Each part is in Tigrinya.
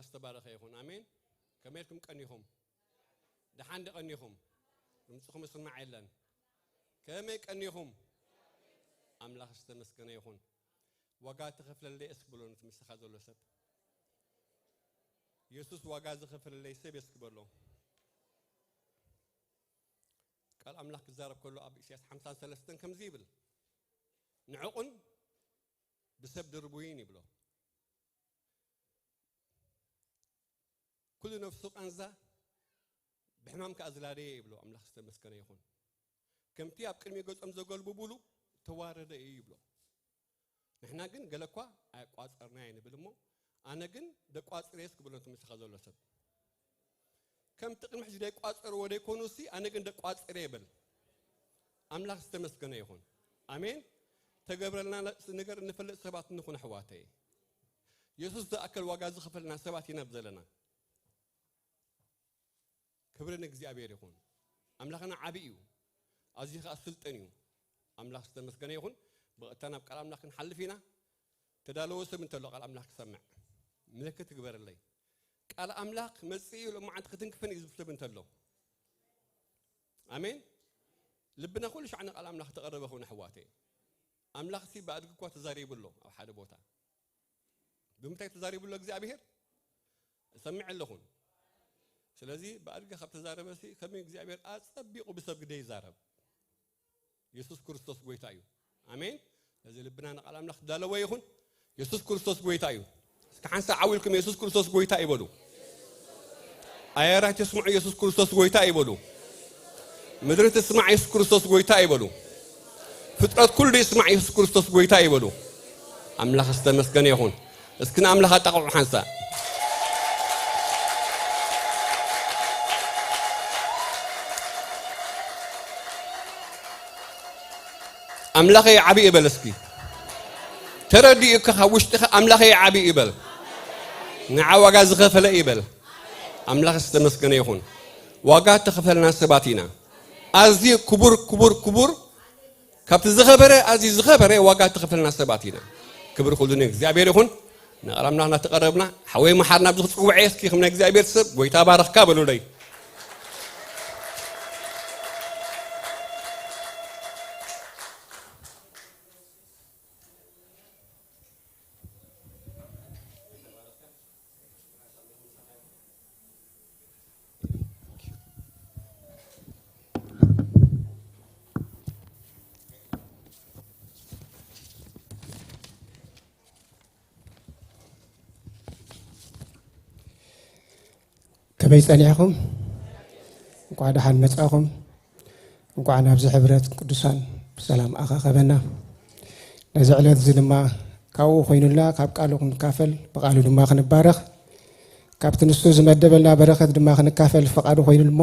ዝተባረኸ ይኹን። ኣሜን። ከመይ ኢልኩም ቀኒኹም? ደሓን ዶ ቀኒኹም? ድምፅኹም ይስማዕ የለን። ከመይ ቀኒኹም? ኣምላኽ ዝተመስገነ ይኹን። ዋጋ ተኸፍለለይ እስኪ በሎ ነቲ ምሳኻ ዘሎ ሰብ። የሱስ ዋጋ ዝኸፈለለይ ሰብ እስኪ በሎ። ቃል ኣምላኽ ክዛረብ ከሎ ኣብ ኢሳያስ ሓምሳን ሰለስተን ከምዚ ይብል፣ ንዕቑን ብሰብ ድርቡይን ይብሎ። ኩሉ ነፍሱ ቃንዛ ብሕማም ከኣ ዝላደየ ይብሎ። ኣምላኽ ዝተመስገነ ይኹን። ከምቲ ኣብ ቅድሚ ገጾም ዘገልብቡሉ ተዋረደ እዩ ይብሎ። ንሕና ግን ገለ እኳ ኣየቋጸርናዮ ንብል እሞ፣ ኣነ ግን ደቋጽሬስ ክብሎ ነቲ ምሳኻ ዘሎ ሰብ። ከምቲ ቅድሚ ሕጂ ደይቋጸርዎ ደይኮኑሲ፣ ኣነ ግን ደቋጽሬ ይብል። ኣምላኽ ዝተመስገነ ይኹን። ኣሜን። ተገብረልና ነገር እንፈልጥ ሰባት ንኹን ኣሕዋተይ። የሱስ ዝኣከል ዋጋ ዝኸፈልና ሰባት ኢና ዘለና። ክብሪ ንእግዚኣብሔር ይኹን። ኣምላኽና ዓቢ እዩ። ኣዝዩ ኸኣ ስልጡን እዩ። ኣምላኽ ዝተመስገነ ይኹን። ብቐጥታ ናብ ቃል ኣምላኽ ክንሓልፍ ኢና። ተዳለወ ሰብ እንተሎ ቃል ኣምላኽ ክሰምዕ ምልክት ትግበረለይ። ቃል ኣምላኽ መጽእ እዩ፣ ሎማዓንቲ ክትንክፍን እዩ ዝብል ሰብ እንተሎ። ኣሜን። ልብና ኩሉ ሻዕ ንቃል ኣምላኽ ተቐረበ ኹን ኣሕዋተይ። ኣምላኽሲ ብኣድጊ እኳ ተዛሪቡ ኣሎ ኣብ ሓደ ቦታ። ብምንታይ ተዛሪቡ ኣሎ እግዚኣብሔር? እሰምዕ ኣለኹን። ስለዚ ብኣድጊ ካብ ተዛረበሲ ከመይ እግዚኣብሔር ኣጸቢቑ ብሰብ ግደ ይዛረብ? የሱስ ክርስቶስ ጎይታ እዩ። ኣሜን። ስለዚ ልብና ንቃል ኣምላኽ ትዳለወ ይኹን። የሱስ ክርስቶስ ጎይታ እዩ። እስኪ ሓንሳእ ዓው ኢልኩም የሱስ ክርስቶስ ጎይታ ይበሉ። ኣየራት የስምዑ የሱስ ክርስቶስ ጎይታ ይበሉ። ምድሪ ትስማዕ የሱስ ክርስቶስ ጎይታ ይበሉ። ፍጥረት ኩሉ ይስማዕ የሱስ ክርስቶስ ጎይታ ይበሉ። ኣምላኽ ዝተመስገነ ይኹን። እስኪ ንኣምላኽ ኣጣቕዑ ሓንሳእ። ኣምላኸይ ዓቢ ይበል እስኪ። ተረዲኡካ ካብ ውሽጥኻ ኣምላኸይ ዓቢ ይበል። ንዓ ዋጋ ዝኸፈለ ይበል። ኣምላኽ ዝተመስገነ ይኹን። ዋጋ ተኸፈልና ሰባት ኢና። ኣዝዩ ክቡር፣ ክቡር፣ ክቡር፣ ካብቲ ዝኸበረ፣ ኣዝዩ ዝኸበረ ዋጋ ተኸፈልና ሰባት ኢና። ክብሪ ኩሉ ንእግዚኣብሔር ይኹን። ንቓል ኣምላኽ እናተቐረብና፣ ሓወይ መሓር ናብዚ ክጽውዐ እስኪ፣ ከም ናይ እግዚኣብሔር ሰብ፣ ጎይታ ባረኽካ በሉለይ። ከመይ ጸኒሕኩም? እንኳዕ ደሓን መጻኹም። እንኳዕ ናብዚ ሕብረት ቅዱሳን ብሰላም ኣኻኸበና። ነዚ ዕለት እዚ ድማ ካብኡ ኮይኑልና ካብ ቃሉ ክንካፈል ብቃሉ ድማ ክንባረኽ ካብቲ ንሱ ዝመደበልና በረኸት ድማ ክንካፈል ፍቓዱ ኮይኑ እሞ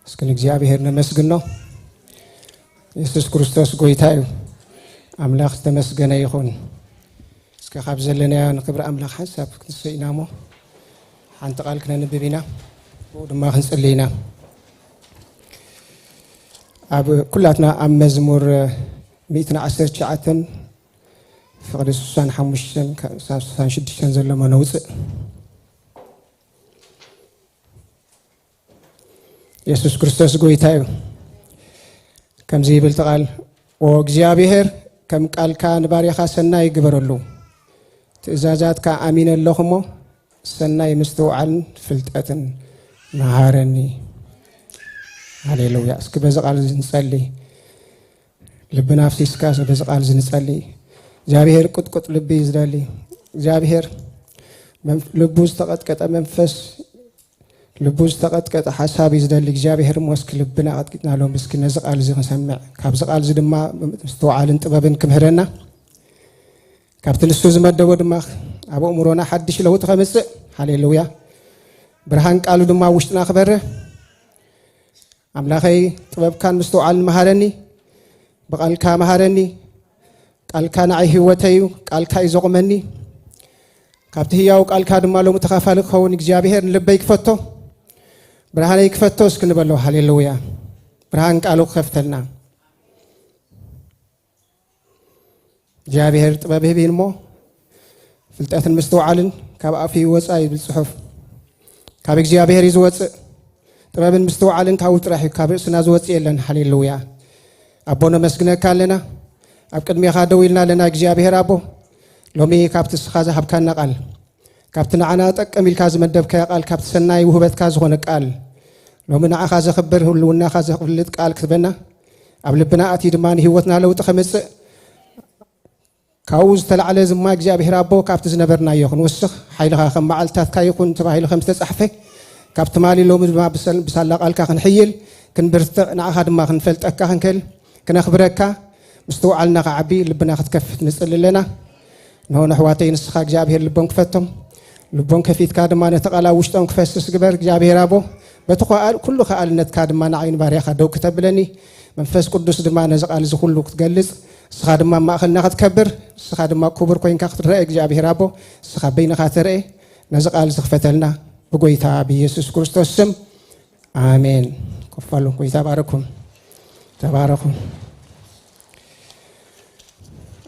እስኪ ንእግዚኣብሔር ነመስግኖ። የሱስ ክርስቶስ ጎይታ እዩ። ኣምላኽ ዝተመስገነ ይኹን። እስከ ካብ ዘለናዮ ንክብሪ ኣምላኽ ሓንሳብ ክንስእ ኢና እሞ ሓንቲ ቃል ክነንብብ ኢና። ብኡ ድማ ክንጽሊ ኢና። ኣብ ኩላትና ኣብ መዝሙር ሚእትን ዓሰርተ ትሽዓተን ፍቕዲ ስሳን ሓሙሽተን ክሳብ ስሳን ሽዱሽተን ዘሎ መነውፅእ። የሱስ ክርስቶስ ጎይታ እዩ። ከምዚ ይብል እቲ ቃል፣ "ኦ እግዚኣብሔር፣ ከም ቃልካ ንባርያኻ ሰናይ ግበረሉ። ትእዛዛትካ ኣሚነ ኣለኹ እሞ፣ ሰናይ ምስትውዓልን ፍልጠትን መሃረኒ።" ሃሌሉያ። እስኪ በዚ ቃል እዚ ንጸሊ። ልብና ኣፍሲስካ በዚ ቃል እዚ ንጸሊ። እግዚኣብሔር ቁጥቁጥ ልቢ እዩ ዝደሊ። እግዚኣብሔር መንፍ-፣ ልቡ ዝተቐጥቀጠ መንፈስ፣ ልቡ ዝተቐጥቀጠ ሓሳብ እዩ ዝደሊ። እግዚኣብሔር እሞ እስኪ ልብና ኣቐጥቂጥና ሎም እስኪ ነዚ ቃል እዚ ክንሰምዕ፣ ካብዚ ቃል እዚ ድማ ምስትውዓልን ጥበብን ክምህረና፣ ካብቲ ንሱ ዝመደቦ ድማ ኣብ ኣእምሮና ሓድሽ ለውጢ ከምጽእ። ሃሌሉያ። ብርሃን ቃሉ ድማ ኣብ ውሽጥና ክበርህ። ኣምላኸይ ጥበብካን ምስትውዓልን መሃረኒ፣ ብቃልካ መሃረኒ። ቃልካ ንዓይ ህይወተይ እዩ፣ ቃልካ እዩ ዘቑመኒ። ካብቲ ህያው ቃልካ ድማ ሎሚ ተኻፋሊ ክኸውን እግዚኣብሔር ንልበይ ክፈቶ፣ ብርሃነይ ክፈቶ እስኪ ንበሎ። ሃሌሉያ። ብርሃን ቃሉ ክኸፍተልና። እግዚኣብሔር ጥበብ ህብ እሞ ፍልጠትን ምስትውዓልን ካብ ኣፍ እዩ ወፃእ ይብል ፅሑፍ። ካብ እግዚኣብሔር እዩ ዝወፅእ። ጥበብን ምስትውዓልን ካብኡ ጥራሕ እዩ፣ ካብ ርእስና ዝወፅእ የለን። ሃሌሉያ። ኣቦ ነመስግነካ ኣለና። ኣብ ቅድሜኻ ደው ኢልና ኣለና እግዚኣብሔር ኣቦ። ሎሚ ካብቲ እስኻ ዝሃብካና ቃል፣ ካብቲ ንዓና ጠቅም ኢልካ ዝመደብካዮ ቃል፣ ካብቲ ሰናይ ውህበትካ ዝኾነ ቃል፣ ሎሚ ንዓኻ ዘኽብር ህልውናኻ ዘፍልጥ ቃል ክትበና፣ ኣብ ልብና ኣትዩ ድማ ንህይወትና ለውጢ ከምጽእ፣ ካብኡ ዝተላዕለ ድማ እግዚኣብሔር ኣቦ ካብቲ ዝነበርናዮ ክንውስኽ፣ ሓይልኻ ከም መዓልትታትካ ይኹን ተባሂሉ ከም ዝተጻሕፈ፣ ካብ ትማሊ ሎሚ ድማ ብሰል-፣ ብሳላ ቃልካ ክንሕይል፣ ክንብርትዕ፣ ንዓኻ ድማ ክንፈልጠካ ክንክእል፣ ክነኽብረካ፣ ምስትውዓልና ክዓቢ ልብና ክትከፍት ንጽሊ ኣለና። እንሆ ነሕዋተይ ንስኻ እግዚኣብሔር ልቦም ክፈቶም፣ ልቦም ከፊትካ ድማ ነቲ ቃል ኣብ ውሽጦም ክፈስስ ግበር እግዚኣብሔር ኣቦ። በቲ ከኣል-፣ ኩሉ ከኣልነትካ ድማ ንዓይ ንባርያኻ ደው ክተብለኒ፣ መንፈስ ቅዱስ ድማ ነዚ ቃል እዚ ኩሉ ክትገልጽ፣ ንስኻ ድማ ኣብ ማእኸልና ክትከብር፣ ንስኻ ድማ ክቡር ኮይንካ ክትረአ እግዚኣብሔር ኣቦ፣ ንስኻ በይንኻ ተረአ፣ ነዚ ቃል ዝኽፈተልና ብጎይታ ብኢየሱስ ክርስቶስ ስም ኣሜን። ኮፍ በሉ። ጎይታ ባረኩም። ተባረኹ።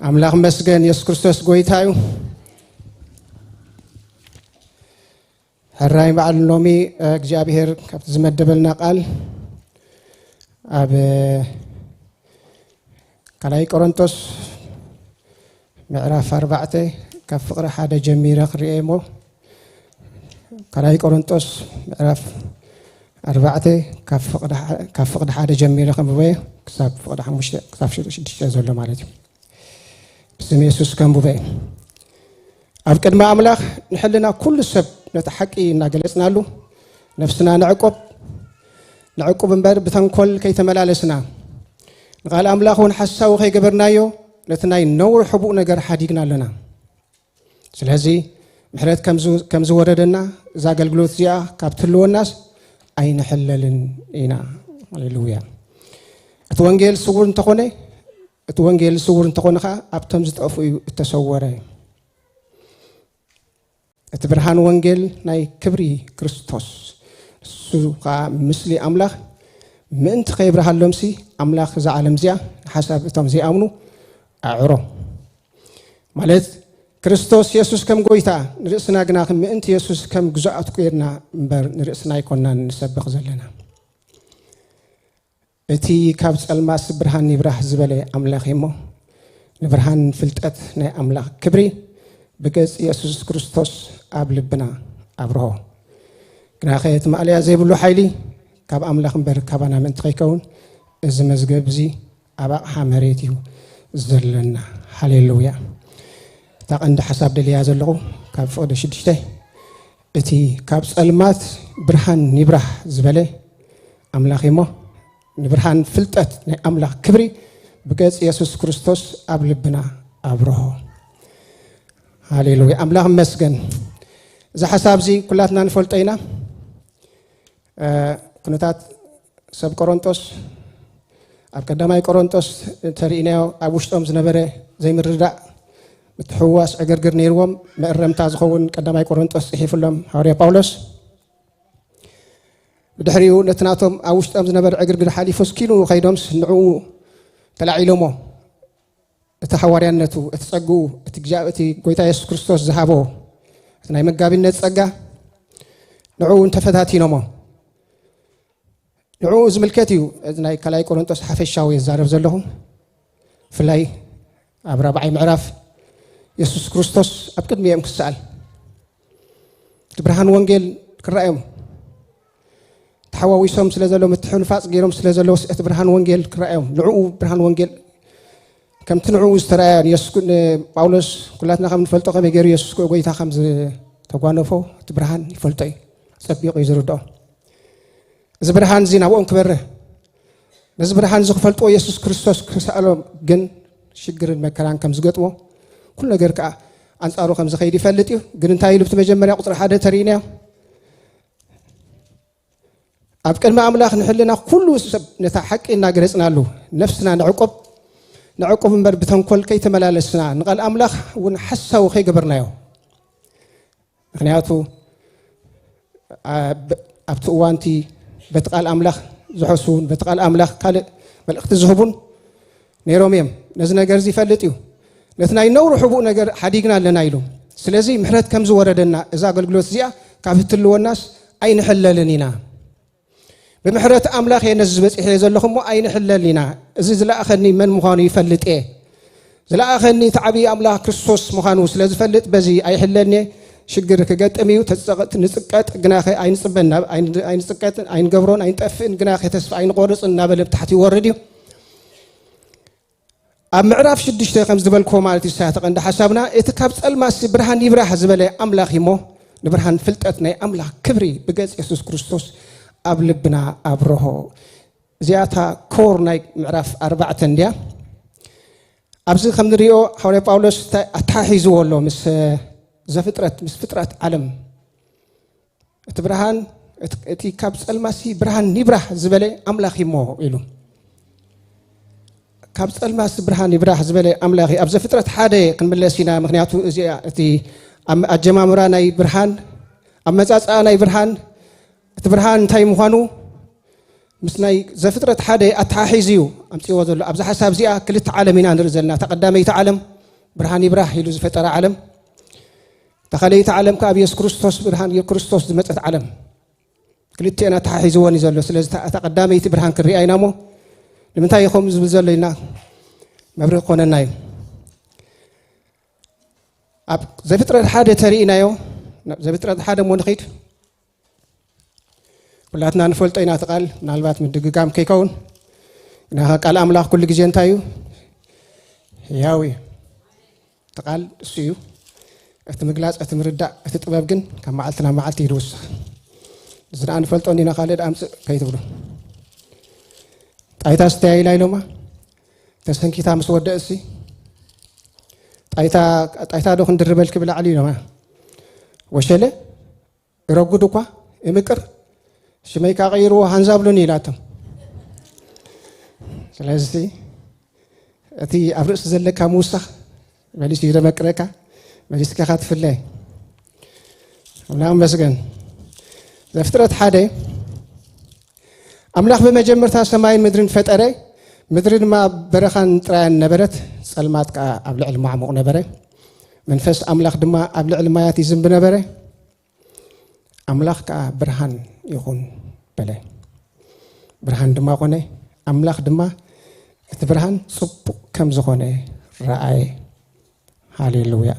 ኣምላኽ መስገን፣ የሱስ ክርስቶስ ጎይታ እዩ። ሕራይ በዓል ሎሚ እግዚኣብሔር ካብቲ ዝመደበልና ቃል ኣብ ካልኣይ ቆሮንቶስ ምዕራፍ ኣርባዕተ ካብ ፍቕሪ ሓደ ጀሚረ ክርእየ እሞ፣ ካልኣይ ቆሮንቶስ ምዕራፍ ኣርባዕተ ካብ ፍቕዲ ሓ-፣ ካብ ፍቕዲ ሓደ ጀሚረ ከንብበዮ ክሳብ ፍቕዲ ሓሙሽተ፣ ክሳብ ሽዱሽተ ዘሎ ማለት እዩ። ብስም የሱስ ከንብበ። ኣብ ቅድሚ ኣምላኽ ንሕልና ኩሉ ሰብ ነቲ ሓቂ እናገለጽናሉ፣ ነፍስና ንዕቆብ፣ ንዕቁብ እምበር ብተንኮል ከይተመላለስና፣ ንቓል ኣምላኽ እውን ሓሳዊ ከይገበርናዮ፣ ነቲ ናይ ነውሪ ሕቡእ ነገር ሓዲግና ኣለና። ስለዚ ምሕረት ከም ዝ-፣ ከም ዝወረደና፣ እዛ ኣገልግሎት እዚኣ ካብ ትህልወናስ ኣይንሕለልን ኢና። ሃሌሉያ። እቲ ወንጌል ስውር እንተኾነ፣ እቲ ወንጌል ስውር እንተኾነ ኸኣ ኣብቶም ዝጠፍኡ እዩ እተሰወረ። እቲ ብርሃን ወንጌል ናይ ክብሪ ክርስቶስ፣ ንሱ ኸኣ ምስሊ ኣምላኽ ምእንቲ ከይብርሃሎምሲ፣ ኣምላኽ እዛ ዓለም እዚኣ ንሓሳብ እቶም ዘይኣምኑ ኣዕሮ። ማለት ክርስቶስ የሱስ ከም ጎይታ ንርእስና ግና ምእንቲ የሱስ ከም ግዙኣት ጌርና እምበር ንርእስና ኣይኮናን ንሰብኽ ዘለና። እቲ ካብ ጸልማት ብርሃን ይብራህ ዝበለ ኣምላኽ እዩ እሞ፣ ንብርሃን ፍልጠት ናይ ኣምላኽ ክብሪ ብገጽ የሱስ ክርስቶስ ኣብ ልብና ኣብርሆ። ግናኸ እቲ ማእለያ ዘይብሉ ሓይሊ ካብ ኣምላኽ እምበር ካባና ምእንቲ ከይከውን፣ እዚ መዝገብ እዚ ኣብ ኣቕሓ መሬት እዩ ዘለና። ሃሌሉያ። እታ ቀንዲ ሓሳብ ደልያ ዘለኹ ካብ ፍቕዲ ሽዱሽተ፣ እቲ ካብ ጸልማት ብርሃን ይብራህ ዝበለ ኣምላኽ እሞ፣ ንብርሃን ፍልጠት ናይ ኣምላኽ ክብሪ ብገጽ የሱስ ክርስቶስ ኣብ ልብና ኣብርሆ። ሃሌሉያ፣ ኣምላኽ ይመስገን። እዚ ሓሳብ እዚ ኩላትና ንፈልጦ ኢና። እ፣ ኩነታት ሰብ ቆሮንጦስ፣ ኣብ ቀዳማይ ቆሮንጦስ እንተርኢናዮ፣ ኣብ ውሽጦም ዝነበረ ዘይምርድዳእ፣ ምትሕውዋስ ዕግርግር ነይርዎም። መእረምታ ዝኸውን ቀዳማይ ቆሮንጦስ ጽሒፉሎም ሃዋርያ ጳውሎስ። ብድሕሪኡ ነቲ ናቶም ኣብ ውሽጦም ዝነበረ ዕግርግር ሓሊፉ እስኪሉ ከይዶምስ ንዕኡ ተላዒሎሞ። እቲ ሃዋርያነቱ፣ እቲ ጸግኡ፣ እቲ እግዚኣብ-፣ እቲ ጎይታ የሱስ ክርስቶስ ዝሃቦ እቲ ናይ መጋቢነት ጸጋ ንዕኡ እውን ተፈታቲኖሞ። ንዕኡ ዝምልከት እዩ እዚ ናይ ካልኣይ ቆሮንጦስ ሓፈሻዊ ዝዛረብ ዘለኹ። ብፍላይ ኣብ ራብዓይ ምዕራፍ የሱስ ክርስቶስ ኣብ ቅድሚኦም ክሰኣል፣ እቲ ብርሃን ወንጌል ክረኣዮም፣ ተሓዋዊሶም ስለ ዘለዉ፣ ምትሕንፋጽ ገይሮም ስለ ዘለዉ፣ እቲ ብርሃን ወንጌል ክረኣዮም፣ ንዕኡ ብርሃን ወንጌል ከምቲ ንዕኡ ዝተረኣዮ ንየሱስ፣ ንጳውሎስ ኩላትና ከም ንፈልጦ ከመይ ገይሩ የሱስ ጎይታ ከም ዝተጓነፎ እቲ ብርሃን ይፈልጦ እዩ፣ ጸቢቑ እዩ ዝርድኦ። እዚ ብርሃን እዚ ናብኦም ክበርህ፣ ነዚ ብርሃን እዚ ክፈልጥዎ የሱስ ክርስቶስ ክሰኣሎም ግን ሽግርን መከራን ከም ዝገጥሞ፣ ኩሉ ነገር ከኣ ኣንጻሩ ከም ዝኸይድ ይፈልጥ እዩ። ግን እንታይ ኢሉ? ብቲ መጀመርያ ቁጽሪ ሓደ ተሪእናዮ። ኣብ ቅድሚ ኣምላኽ ንሕልና ኩሉ ሰብ ነታ ሓቂ እናገለጽናሉ፣ ነፍስና ንዕቁብ፣ ንዕቁብ እምበር ብተንኮል ከይተመላለስና፣ ንቓል ኣምላኽ እውን ሓሳዊ ከይገበርናዮ። ምኽንያቱ ኣብ-፣ ኣብቲ እዋንቲ በቲ ቃል ኣምላኽ ዝሐስዉን በቲ ቃል ኣምላኽ ካልእ መልእኽቲ ዝህቡን ነይሮም እዮም። ነዚ ነገር እዚ ይፈልጥ እዩ። ነቲ ናይ ነውሪ ሕቡእ ነገር ሓዲግና ኣለና ኢሉ። ስለዚ ምሕረት ከም ዝወረደና እዛ ኣገልግሎት እዚኣ ካብ እትልወናስ ኣይንሕለልን ኢና። ብምሕረት ኣምላኽ እየ ነዚ ዝበጺሐ ዘለኹ እሞ ኣይንሕለልን ኢና። እዚ ዝለኣኸኒ መን ምዃኑ ይፈልጥ እየ። ዝለኣኸኒ እቲ ዓብዪ ኣምላኽ ክርስቶስ ምዃኑ ስለ ዝፈልጥ በዚ ኣይሕለልን እየ። ሽግር ክገጥም እዩ፣ ተጸቐጥ-፣ ንጽቀጥ ግናኸ ኣይንጽበን ናብ-፣ ኣይን-፣ ኣይንጽቀጥን፣ ኣይንገብሮን፣ ኣይንጠፍእን፣ ግናኸ ተስፋ ኣይንቆርጽን እናበለ ብታሕቲ ይወርድ እዩ። ኣብ ምዕራፍ ሽዱሽተ ከም ዝበልክዎ ማለት እዩ፣ ሳያተ ቀንዲ ሓሳብና፣ እቲ ካብ ጸልማትሲ ብርሃን ይብራህ ዝበለ ኣምላኽ እሞ፣ ንብርሃን ፍልጠት ናይ ኣምላኽ ክብሪ ብገጽ የሱስ ክርስቶስ ኣብ ልብና ኣብርሆ። እዚኣታ ኮር ናይ ምዕራፍ ኣርባዕተ እንድያ። ኣብዚ ከም ንሪኦ፣ ሃዋርያ ጳውሎስ እንታይ ኣተሓሒዝዎ ኣሎ ምስ ዘፍጥረት፣ ምስ ፍጥረት ዓለም። እቲ ብርሃን፣ እቲ፣ እቲ ካብ ጸልማሲ ብርሃን ይብራህ ዝበለ ኣምላኽ እሞ ኢሉ። ካብ ጸልማሲ ብርሃን ይብራህ ዝበለ ኣምላኽ እዩ። ኣብ ዘፍጥረት ሓደ ክንምለስ ኢና፣ ምኽንያቱ እዚ እቲ ኣብ ኣጀማምራ ናይ ብርሃን፣ ኣብ መጻጽኣ ናይ ብርሃን፣ እቲ ብርሃን እንታይ ምዃኑ ምስ ናይ ዘፍጥረት ሓደ ኣተሓሒዙ እዩ ኣምጺዎ ዘሎ። ኣብዚ ሓሳብ እዚኣ ክልተ ዓለም ኢና ንርኢ ዘለና። እታ ቀዳመይቲ ዓለም ብርሃን ይብራህ ኢሉ ዝፈጠረ ዓለም፣ እታ ካልኣይቲ ዓለም ከኣ ኣብ የሱስ ክርስቶስ ብርሃን የሱስ ክርስቶስ ዝመጸት ዓለም። ክልቲኤን ኣተሓሒዝወን እዩ ዘሎ። ስለዚ እታ፣ እታ ቀዳመይቲ ብርሃን ክንሪኣ ኢና እሞ ንምንታይ እዩ ከምኡ ዝብል ዘሎ ኢልና መብርሂ ክኾነና እዩ። ኣብ ዘፍጥረት ሓደ ተሪኢናዮ፣ ናብ ዘፍጥረት ሓደ እሞ ንኺድ። ኩላትና ንፈልጦ ኢና እቲ ቃል፣ ምናልባት ምድግጋም ከይከውን። ግና ቃል ኣምላኽ ኩሉ ግዜ እንታይ እዩ? ህያው እዩ። እቲ ቃል እሱ እዩ። እቲ ምግላጽ፣ እቲ ምርዳእ፣ እቲ ጥበብ ግን ካብ መዓልቲ ናብ መዓልቲ እዩ ዝውስኽ። እዚ ደኣ ንፈልጦ እንዲና፣ ካልእ ደኣ ኣምጽእ ከይትብሉ። ጣይታ ስተያ ኢላ ኢሎማ። ተሰንኪታ ምስ ወደእሲ፣ ጣይታ፣ ጣይታ ዶ ክንድርበልኪ ብላዕሊ ኢሎማ። ወሸለ ረጉድ እኳ ይምቅር፣ ሽመይ ከኣ ቀይርዎ ሃንዛ ብሉኒ ኢላቶም። ስለዚ እቲ ኣብ ርእሲ ዘለካ ምውሳኽ መሊሱ እዩ ዘመቅረካ፣ መሊስካ ኢኻ ትፍለ። ኣምላኽ ይመስገን። ዘፍጥረት ሓደ፣ ኣምላኽ ብመጀመርታ ሰማይን ምድርን ፈጠረ፣ ምድሪ ድማ በረኻን ጥራያን ነበረት፣ ጸልማት ከኣ ኣብ ልዕሊ ማዕሙቕ ነበረ። መንፈስ ኣምላኽ ድማ ኣብ ልዕሊ ማያት ይዝንቢ ነበረ። ኣምላኽ ከኣ፣ "ብርሃን ይኹን" በለ። ብርሃን ድማ ኾነ። ኣምላኽ ድማ እቲ ብርሃን ጽቡቕ ከም ዝኾነ ረኣየ። ሃሌሉያ።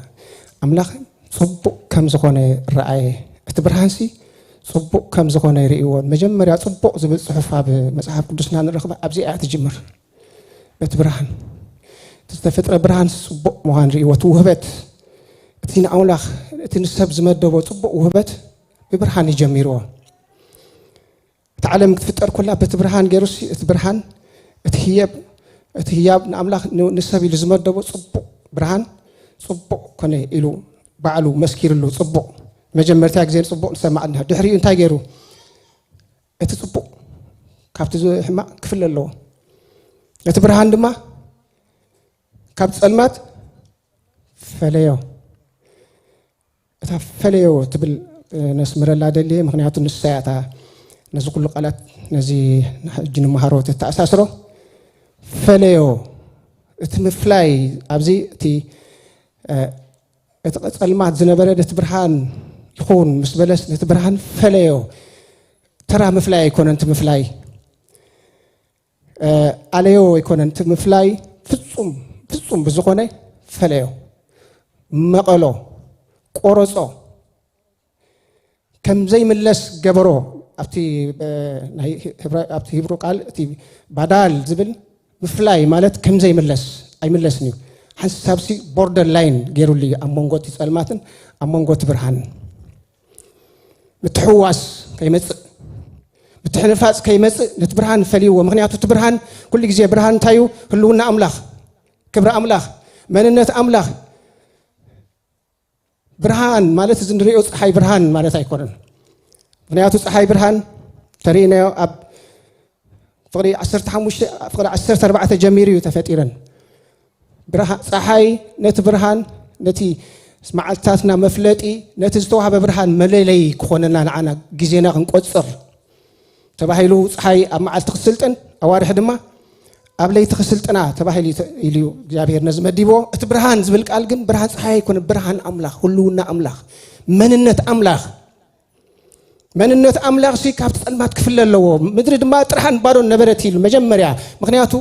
ኣምላኽ ጽቡቕ ከም ዝኾነ ረኣየ። እቲ ብርሃንሲ ጽቡቕ ከም ዝኾነ ርእይዎ። መጀመርያ ጽቡቕ ዝብል ጽሑፍ ኣብ መጽሓፍ ቅዱስና ንረኽባ ኣብዚኣ እያ ትጅምር። በቲ ብርሃን፣ እቲ ዝተፈጥረ ብርሃን ጽቡቕ ምዃን ርእይዎ። እቲ ውህበት፣ እቲ ንኣምላኽ፣ እቲ ንሰብ ዝመደቦ ጽቡቕ ውህበት ብብርሃን እዩ ጀሚርዎ። እቲ ዓለም ክትፍጠር ከላ በቲ ብርሃን ገይሩሲ፣ እቲ ብርሃን፣ እቲ ህየብ፣ እቲ ህያብ ንኣምላኽ ን-፣ ንሰብ ኢሉ ዝመደቦ ጽቡቕ ብርሃን፣ ጽቡቕ ኮነ ኢሉ ባዕሉ መስኪርሉ። ጽቡቕ፣ መጀመርታ ግዜ ጽቡቕ ንሰማዕ ኣለና። ድሕሪኡ እንታይ ገይሩ? እቲ ጽቡቕ ካብቲ ዝ-፣ ሕማቕ ክፍለ ኣለዎ። እቲ ብርሃን ድማ ካብ ጸልማት ፈለዮ። እታ ፈለዮ ትብል፣ እ፣ ነስምረላ ደልየ፣ ምኽንያቱ ንሳ እያ እታ ነዚ ኩሉ ቃላት፣ ነዚ ሕጂ ንምሃሮ ተተኣሳስሮ። ፈለዮ፣ እቲ ምፍላይ ኣብዚ እቲ፣ እ፣ እቲ ጸልማት ዝነበረ ነቲ ብርሃን ይኹን ምስ በለስ ነቲ ብርሃን ፈለዮ። ተራ ምፍላይ ኣይኮነን እቲ ምፍላይ። እ፣ ኣለዮ ኣይኮነን እቲ ምፍላይ፣ ፍጹም፣ ፍጹም ብዝኾነ ፈለዮ፣ መቐሎ፣ ቆረጾ፣ ከም ዘይምለስ ገበሮ። ኣብቲ፣ እ፣ ናይ ህብረ-፣ ኣብቲ ሂብሩ ቃል እቲ ባዳል ዝብል ምፍላይ ማለት ከም ዘይምለስ፣ ኣይምለስን እዩ። ሓንሳብሲ ቦርደር ላይን ገይሩሉ እዩ ኣብ መንጎ እቲ ጸልማትን ኣብ መንጎ እቲ ብርሃንን። ምትሕውዋስ ከይመጽእ፣ ምትሕንፋጽ ከይመጽእ ነቲ ብርሃን ፈልይዎ። ምኽንያቱ እቲ ብርሃን ኩሉ ግዜ ብርሃን እንታይ እዩ? ህልውና ኣምላኽ፣ ክብሪ ኣምላኽ፣ መንነት ኣምላኽ። ብርሃን ማለት እዚ ንሪኦ ጸሓይ ብርሃን ማለት ኣይኮነን። ምኽንያቱ ጸሓይ ብርሃን ተሪእናዮ ኣብ ፍቕሪ ዓሰርተ ሓሙሽተ፣ ፍቕሪ ዓሰርተ ኣርባዕተ ጀሚሩ እዩ ተፈጢረን። ብርሃ-፣ ጸሓይ ነቲ ብርሃን፣ ነቲ መዓልትታትና መፍለጢ፣ ነቲ ዝተዋህበ ብርሃን መለለዪ ክኾነና፣ ንዓና ግዜና ክንቆጽር ተባሂሉ ጸሓይ ኣብ መዓልቲ ክትስልጥን ኣዋርሕ ድማ ኣብ ለይቲ ክስልጥና ተባሂሉ ኢሉ እዩ እግዚኣብሔር ነዚ መዲብዎ። እቲ ብርሃን ዝብል ቃል ግን ብርሃን ፀሓይ ኣይኮነ፣ ብርሃን ኣምላኽ፣ ህልውና ኣምላኽ፣ መንነት ኣምላኽ። መንነት ኣምላኽ ሲ ካብቲ ጸልማት ክፍለ ኣለዎ። ምድሪ ድማ ጥርሓን ባዶን ነበረት ኢሉ መጀመርያ። ምኽንያቱ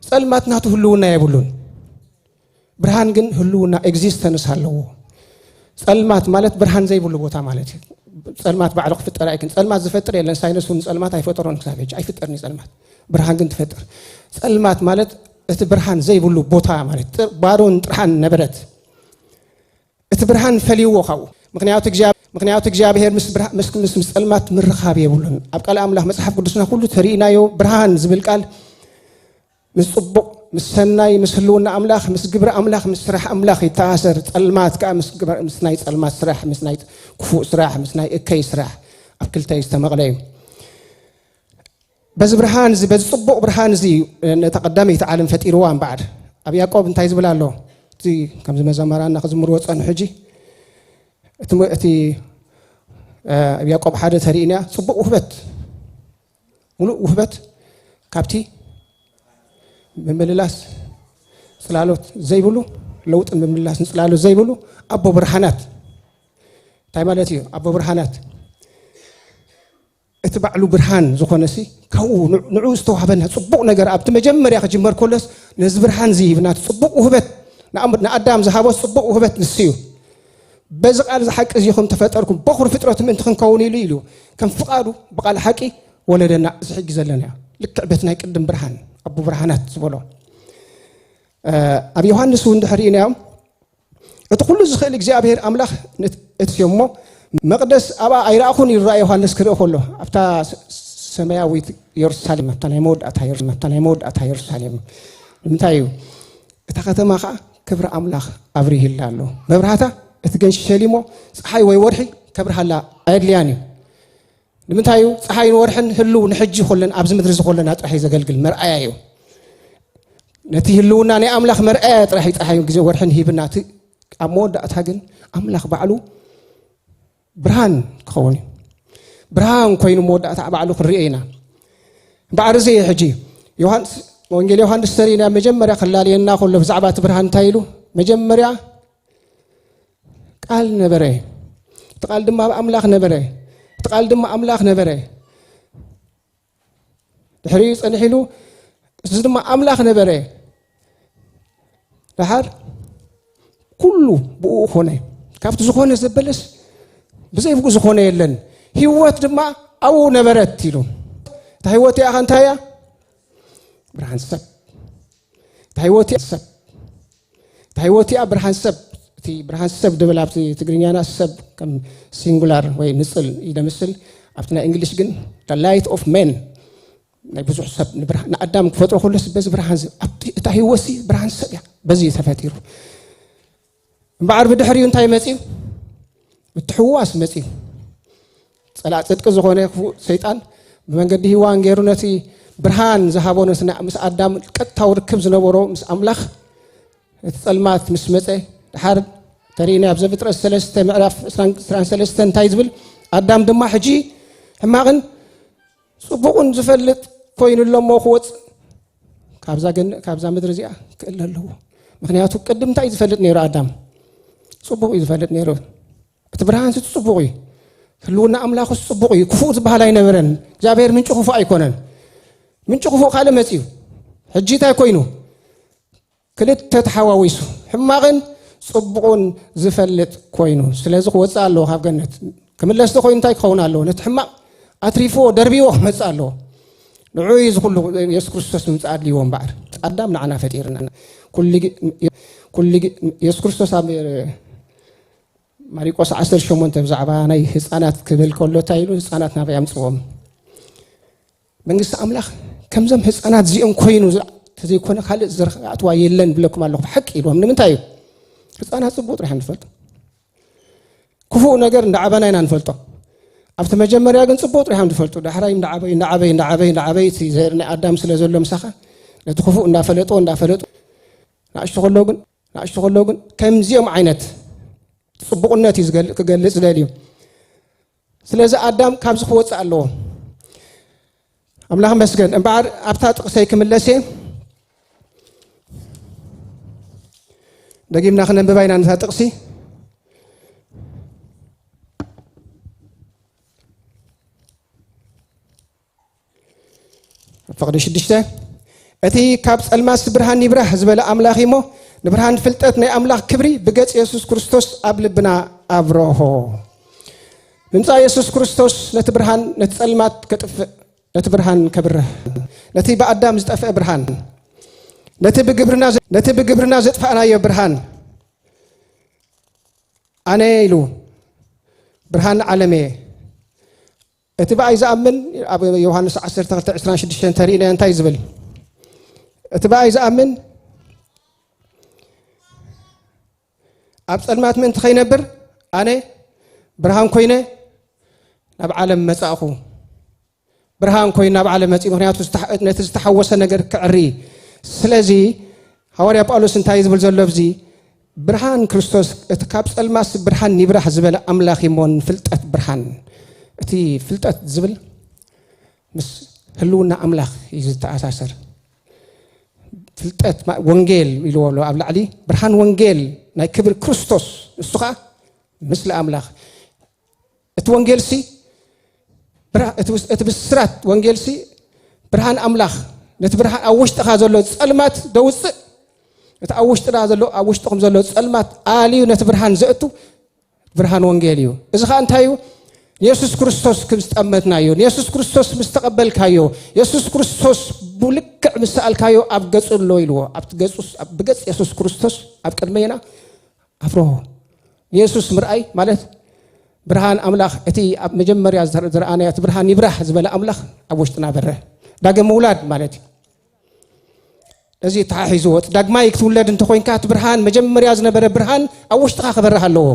ጸልማት ናቱ ህልውና የብሉን። ብርሃን ግን ህልውና፣ ኤግዚስተንስ ኣለዎ። ጸልማት ማለት ብርሃን ዘይብሉ ቦታ ማለት እዩ። ጸልማት ባዕሉ ክፍጠር ኣይክን። ጸልማት ዝፈጥር የለን። ሳይንስ እውን ጸልማት ኣይፈጠሮን ክሳብ ሕጂ። ኣይፍጠርን እዩ ጸልማት። ብርሃን ግን ትፈጥር። ጸልማት ማለት እቲ ብርሃን ዘይብሉ ቦታ ማለት ጥ-፣ ባዶን ጥርሓን ነበረት። እቲ ብርሃን ፈልይዎ ካብኡ። ምኽንያቱ እግዚኣብ-፣ ምኽንያቱ እግዚኣብሔር ምስ ብርሃ-፣ ምስ፣ ምስ፣ ምስ ጸልማት ምርኻብ የብሉን። ኣብ ቃል ኣምላኽ መጽሓፍ ቅዱስና ኩሉ ተሪኢናዮ። ብርሃን ዝብል ቃል ምስ ጽቡቕ፣ ምስ ሰናይ፣ ምስ ህልውና ኣምላኽ፣ ምስ ግብሪ ኣምላኽ፣ ምስ ስራሕ ኣምላኽ ይተኣሰር። ጸልማት ከኣ ምስ ግብሪ፣ ምስ ናይ ጸልማት ስራሕ፣ ምስ ናይ ክፉእ ስራሕ፣ ምስ ናይ እከይ ስራሕ ኣብ ክልተ ዝተመቕለ እዩ። በዚ ብርሃን እዚ፣ በዚ ጽቡቕ ብርሃን እዚ ነታ ቀዳመይቲ ዓለም ፈጢርዋ እምበኣር። ኣብ ያዕቆብ እንታይ ዝብል ኣሎ? እቲ ከምዚ መዘመራና ክዝምርዎ ጸንሑ ሕጂ። እቲ ሞ-፣ እቲ፣ እ፣ ኣብ ያዕቆብ ሓደ ተሪእና ጽቡቕ ውህበት፣ ሙሉእ ውህበት ካብቲ ምምልላስ ጽላሎት ዘይብሉ፣ ለውጥን ምምልላስን ጽላሎት ዘይብሉ ኣቦ ብርሃናት። እንታይ ማለት እዩ? ኣቦ ብርሃናት እቲ ባዕሉ ብርሃን ዝኾነ ሲ ካብኡ ን-፣ ንዑ ዝተዋህበና ጽቡቕ ነገር ኣብቲ መጀመርያ ክጅመር ከሎስ ነዚ ብርሃን እዚ ሂብና፣ እቲ ጽቡቕ ውህበት ንኣም-፣ ንኣዳም ዝሃቦ ጽቡቕ ውህበት ንሱ እዩ። በዚ ቃል እዚ ሓቂ እዚ ኢኹም ተፈጠርኩም፣ በኹር ፍጥረት ምእንቲ ክንከውን ኢሉ ኢሉ ከም ፍቓዱ ብቓል ሓቂ ወለደና። እዚ ሕጂ ዘለና እያ። ልክዕ በቲ ናይ ቅድም ብርሃን፣ ኣቦ ብርሃናት ዝበሎ። እ፣ ኣብ ዮሃንስ እውን ድሕሪኡ እዮም። እቲ ኩሉ ዝኽእል እግዚኣብሔር ኣምላኽ ነት-፣ እቲ እሞ መቕደስ ኣብኣ ኣይረኣኹን ኢሉ ረኣ ዮሃንስ ክርኢ ከሎ፣ ኣብታ ስ-፣ ሰማያዊት የሩሳሌም፣ ኣብታ ናይ መወዳእታ የሩ-፣ ኣብታ ናይ መወዳእታ የሩሳሌም። ንምንታይ እዩ? እታ ከተማ ኸኣ ክብሪ ኣምላኽ ኣብሪህላ ኣሎ። መብራህታ እቲ ገንሺ ሸሊሞ፣ ፀሓይ ወይ ወርሒ ከብርሃላ ኣየድልያን እዩ። ንምንታይ እዩ? ፀሓይን ወርሕን ህልው ንሕጂ ኮለን ኣብዚ ምድሪ ዝኾለና ጥራሕ እዩ ዘገልግል፣ መርኣያ እዩ። ነቲ ህልውና ናይ ኣምላኽ መርኣያ ጥራሕ እዩ ፀሓይን ግዜ ወርሕን ሂብና። እቲ ኣብ መወዳእታ ግን ኣምላኽ ባዕሉ ብርሃን ክኸውን እዩ። ብርሃን ኮይኑ መወዳእታ ባዕሉ ክንሪኦ ኢና። እምበኣር እዚ እዩ ሕጂ ዮሃንስ፣ ወንጌል ዮሃንስ ተሪእና መጀመርያ ክላለየና ከሎ ብዛዕባ እቲ ብርሃን እንታይ ኢሉ? መጀመርያ ቃል ነበረ፣ እቲ ቃል ድማ ኣብ ኣምላኽ ነበረ፣ እቲ ቃል ድማ ኣምላኽ ነበረ። ድሕሪኡ ጸኒሕ ኢሉ፣ እዚ ድማ ኣምላኽ ነበረ። ደሓር ኩሉ ብኡ ኾነ፣ ካብቲ ዝኾነ ዘበለስ ብዘይ ብኡ ዝኾነ የለን። ህይወት ድማ ኣብኡ ነበረት ኢሉ። እታ ህይወት እያ እንታይ እያ? ብርሃን ሰብ። እታ ህይወት እያ ሰብ። እታ ህይወት እያ ብርሃን ሰብ። እቲ ብርሃን ሰብ ድብል ኣብቲ ትግርኛና ሰብ ከም ሲንጉላር ወይ ንጽል ይደምስል። ኣብቲ ናይ እንግሊሽ ግን the light of men፣ ናይ ብዙሕ ሰብ ንብርሃን፣ ንኣዳም ክፈጥሮ ከሎስ በዚ ብርሃን ዝ-፣ ኣብቲ፣ እታ ህይወት ሲ ብርሃን ሰብ እያ። በዚ እዩ ተፈጢሩ። እምበኣር ብድሕሪኡ እንታይ መጺኡ? ምትሕውዋስ መጺኡ። ጸላእ ጽድቂ ዝኾነ ክፉእ ሰይጣን ብመንገዲ ሂዋን ገይሩ ነቲ ብርሃን ዝሃቦ ነቲ ና-፣ ምስ ኣዳም ቀጥታዊ ርክብ ዝነበሮ ምስ ኣምላኽ፣ እቲ ጸልማት ምስ መጸ፣ ደሓር ተሪእና ኣብ ዘፍጥረት ሰለስተ ምዕራፍ ዕስራን ሰለስተን እንታይ ዝብል? ኣዳም ድማ ሕጂ ሕማቕን ጽቡቕን ዝፈልጥ ኮይኑ ኣሎ እሞ ክወጽእ ካብዛ ገን-፣ ካብዛ ምድሪ እዚኣ ክእለ ኣለዎ። ምኽንያቱ ቅድም እንታይ እዩ ዝፈልጥ ነይሩ ኣዳም? ጽቡቕ እዩ ዝፈልጥ ነይሩ። እቲ ብርሃን እቲ ጽቡቕ እዩ። ህልውና ኣምላኽ ጽቡቕ እዩ። ክፉእ ዝበሃል ኣይነበረን። እግዚኣብሔር ምንጪ ክፉእ ኣይኮነን። ምንጪ ክፉእ ካልእ መጺኡ። ሕጂ እንታይ ኮይኑ? ክልተ ተሓዋዊሱ፣ ሕማቕን ጽቡቕን ዝፈልጥ ኮይኑ። ስለዚ ክወጽእ ኣለዎ ካብ ገነት። ክምለስ ተኮይኑ እንታይ ክኸውን ኣለዎ? ነቲ ሕማቕ ኣትሪፍዎ፣ ደርቢዎ ክመጽእ ኣለዎ። ንዑ እዩ እዚ ኩሉ የሱስ ክርስቶስ ምምጻእ ኣድልይዎ እምበኣር። ኣዳም ንዓና ፈጢርና። ኩሉ ግ-፣ ኩሉ ግ-፣ የሱስ ክርስቶስ ኣብ ማሪቆስ ዓሰርተ ሸሞንተ ብዛዕባ ናይ ህፃናት ክብል ከሎ እንታይ ኢሉ? ህፃናት ናበይ ኣምፅዎም? መንግስቲ ኣምላኽ ከምዞም ህፃናት እዚኦም ኮይኑ ዝ-፣ ተዘይኮነ ካልእ ዝኣትዋ የለን ብለኩም ኣለኹ። ብሓቂ ኢልዎም። ንምንታይ እዩ? ህፃናት ፅቡቅ ጥራሕ እዮም ዝፈልጡ። ክፉእ ነገር እንዳዓበና ኢና ንፈልጦ። ኣብቲ መጀመርያ ግን ፅቡቅ ጥራሕ እዮም ዝፈልጡ። ዳሕራይ እንዳዓበዩ፣ እንዳዓበዩ፣ እንዳዓበዩ፣ እንዳዓበዩ እቲ ዘር ናይ ኣዳም ስለ ዘሎ ምሳኻ ነቲ ክፉእ እንዳፈለጥዎ፣ እንዳፈለጡ ንኣሽቱ ከለዉ ግን፣ ንኣሽቱ ከለዉ ግን ከምዚኦም ዓይነት ጽቡቕነት እዩ ዝገል-፣ ክገልጽ ደልዩ። ስለዚ ኣዳም ካብዚ ክወጽእ ኣለዎ። ኣምላኽ መስገን። እምበኣር ኣብታ ጥቕሰይ ክምለስ እየ። ደጊምና ክነንብባ ኢና ነታ ጥቕሲ። ፍቕዲ ሽዱሽተ፣ እቲ ካብ ጸልማት ብርሃን ይብራህ ዝበለ ኣምላኽ እሞ፣ ንብርሃን ፍልጠት ናይ ኣምላኽ ክብሪ ብገጽ የሱስ ክርስቶስ ኣብ ልብና ኣብረሆ። ምምጻእ የሱስ ክርስቶስ ነቲ ብርሃን፣ ነቲ ጸልማት ከጥፍእ፣ ነቲ ብርሃን ከብርህ፣ ነቲ ብኣዳም ዝጠፍአ ብርሃን፣ ነቲ ብግብርና ዘ-፣ ነቲ ብግብርና ዘጥፋእናዮ ብርሃን፣ ኣነ ኢሉ፣ ብርሃን ዓለም እየ። እቲ ብኣይ ዝኣምን፣ ኣብ ዮሃንስ ዓሰርተ ክልተ ዕስራን ሽዱሽተን ተሪእና እንታይ ዝብል? እቲ ብኣይ ዝኣምን ኣብ ጸልማት ምእንቲ ከይነብር፣ ኣነ ብርሃን ኮይነ ናብ ዓለም መጻእኹ። ብርሃን ኮይኑ ናብ ዓለም መጺኡ፣ ምኽንያቱ ዝተሓ-፣ ነቲ ዝተሓወሰ ነገር ክዕሪ። ስለዚ ሃዋርያ ጳውሎስ እንታይ ዝብል ዘሎ ኣብዚ? ብርሃን ክርስቶስ፣ እቲ ካብ ጸልማት ብርሃን ይብራህ ዝበለ ኣምላኽ እሞ፣ ንፍልጠት ብርሃን። እቲ ፍልጠት ዝብል ምስ ህልውና ኣምላኽ እዩ ዝተኣሳሰር። ፍልጠት ማ-፣ ወንጌል ኢልዎ ኣሎ ኣብ ላዕሊ፣ ብርሃን ወንጌል ናይ ክብሪ ክርስቶስ፣ ንሱ ኸኣ ምስሊ ኣምላኽ። እቲ ወንጌልሲ ብርሃ-፣ እቲ ብስ-፣ እቲ ብስራት ወንጌልሲ ብርሃን ኣምላኽ ነቲ ብርሃን ኣብ ውሽጥኻ ዘሎ ጸልማት ደውጽእ። እቲ ኣብ ውሽጥና ዘሎ፣ ኣብ ውሽጥኹም ዘሎ ጸልማት ኣልዩ ነቲ ብርሃን ዘእቱ ብርሃን ወንጌል እዩ። እዚ ኸኣ እንታይ እዩ? ንየሱስ ክርስቶስ ከም ዝጠመትናዮ፣ ንየሱስ ክርስቶስ ምስ ተቐበልካዮ፣ የሱስ ክርስቶስ ብልክዕ ምስ ሰኣልካዮ ኣብ ገጹ ኣሎ ኢልዎ። ኣብቲ ገጹስ፣ ኣብ ብገጽ የሱስ ክርስቶስ ኣብ ቅድመና ኣፍርሆ። ንየሱስ ምርኣይ ማለት ብርሃን ኣምላኽ፣ እቲ ኣብ መጀመርያ ዝረ-፣ ዝረኣናዮ እቲ ብርሃን ይብራህ ዝበለ ኣምላኽ ኣብ ውሽጥና በርህ። ዳግም ምውላድ ማለት እዩ። እዚ ተሓሒዝዎ፣ እቲ ዳግማይ ክትውለድ እንተኾይንካ፣ እቲ ብርሃን መጀመርያ ዝነበረ ብርሃን ኣብ ውሽጥኻ ክበርህ ኣለዎ።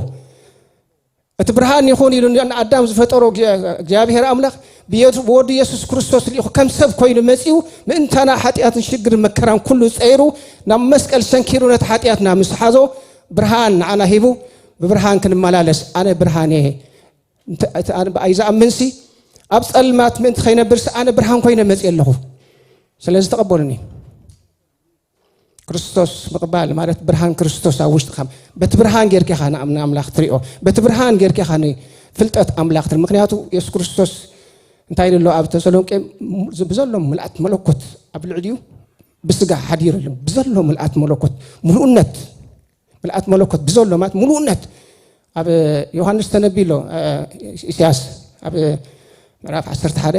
እቲ ብርሃን ይኹን ኢሉ ንኣዳም ዝፈጠሮ እግዚኣብ-፣ እግዚኣብሔር ኣምላኽ ብየሱ-፣ ብወዱ የሱስ ክርስቶስ ልኢኹ ከም ሰብ ኮይኑ መጺኡ፣ ምእንታና ሓጢኣትን ሽግርን መከራን ኩሉ ጸይሩ፣ ናብ መስቀል ሰንኪሩ ነቲ ሓጢኣትና ምስ ሓዞ፣ ብርሃን ንዓና ሂቡ፣ ብብርሃን ክንመላለስ፣ ኣነ ብርሃን እየ። እንተ-፣ እቲ ኣነ ብኣይ ዝኣምንሲ፣ ኣብ ጸልማት ምእንቲ ከይነብርሲ፣ ኣነ ብርሃን ኮይነ መጺእ ኣለኹ። ስለዚ ተቐበሉኒ። ክርስቶስ ምቕባል ማለት ብርሃን ክርስቶስ ኣብ ውሽጥኻ፣ በቲ ብርሃን ጌርካ ኢኻ ንኣም-፣ ንኣምላኽ ትሪኦ፣ በቲ ብርሃን ጌርካ ኢኻ ንፍልጠት ኣምላኽ ትርኢ። ምኽንያቱ የሱስ ክርስቶስ እንታይ ኢሉ ኣሎ ኣብ ተሰሎንቄ? ብዘሎ ምልኣት መለኮት ኣብ ልዕሊኡ ብስጋ ሓዲሩ ኣሎ። ብዘሎ ምልኣት መለኮት፣ ምሉእነት፣ ምልኣት መለኮት ብዘሎ ማለት ምሉእነት ኣብ ዮሃንስ ተነቢዩ ኣሎ፣ እ፣ ኢሳያስ ኣብ ምዕራፍ ዓሰርተ ሓደ፣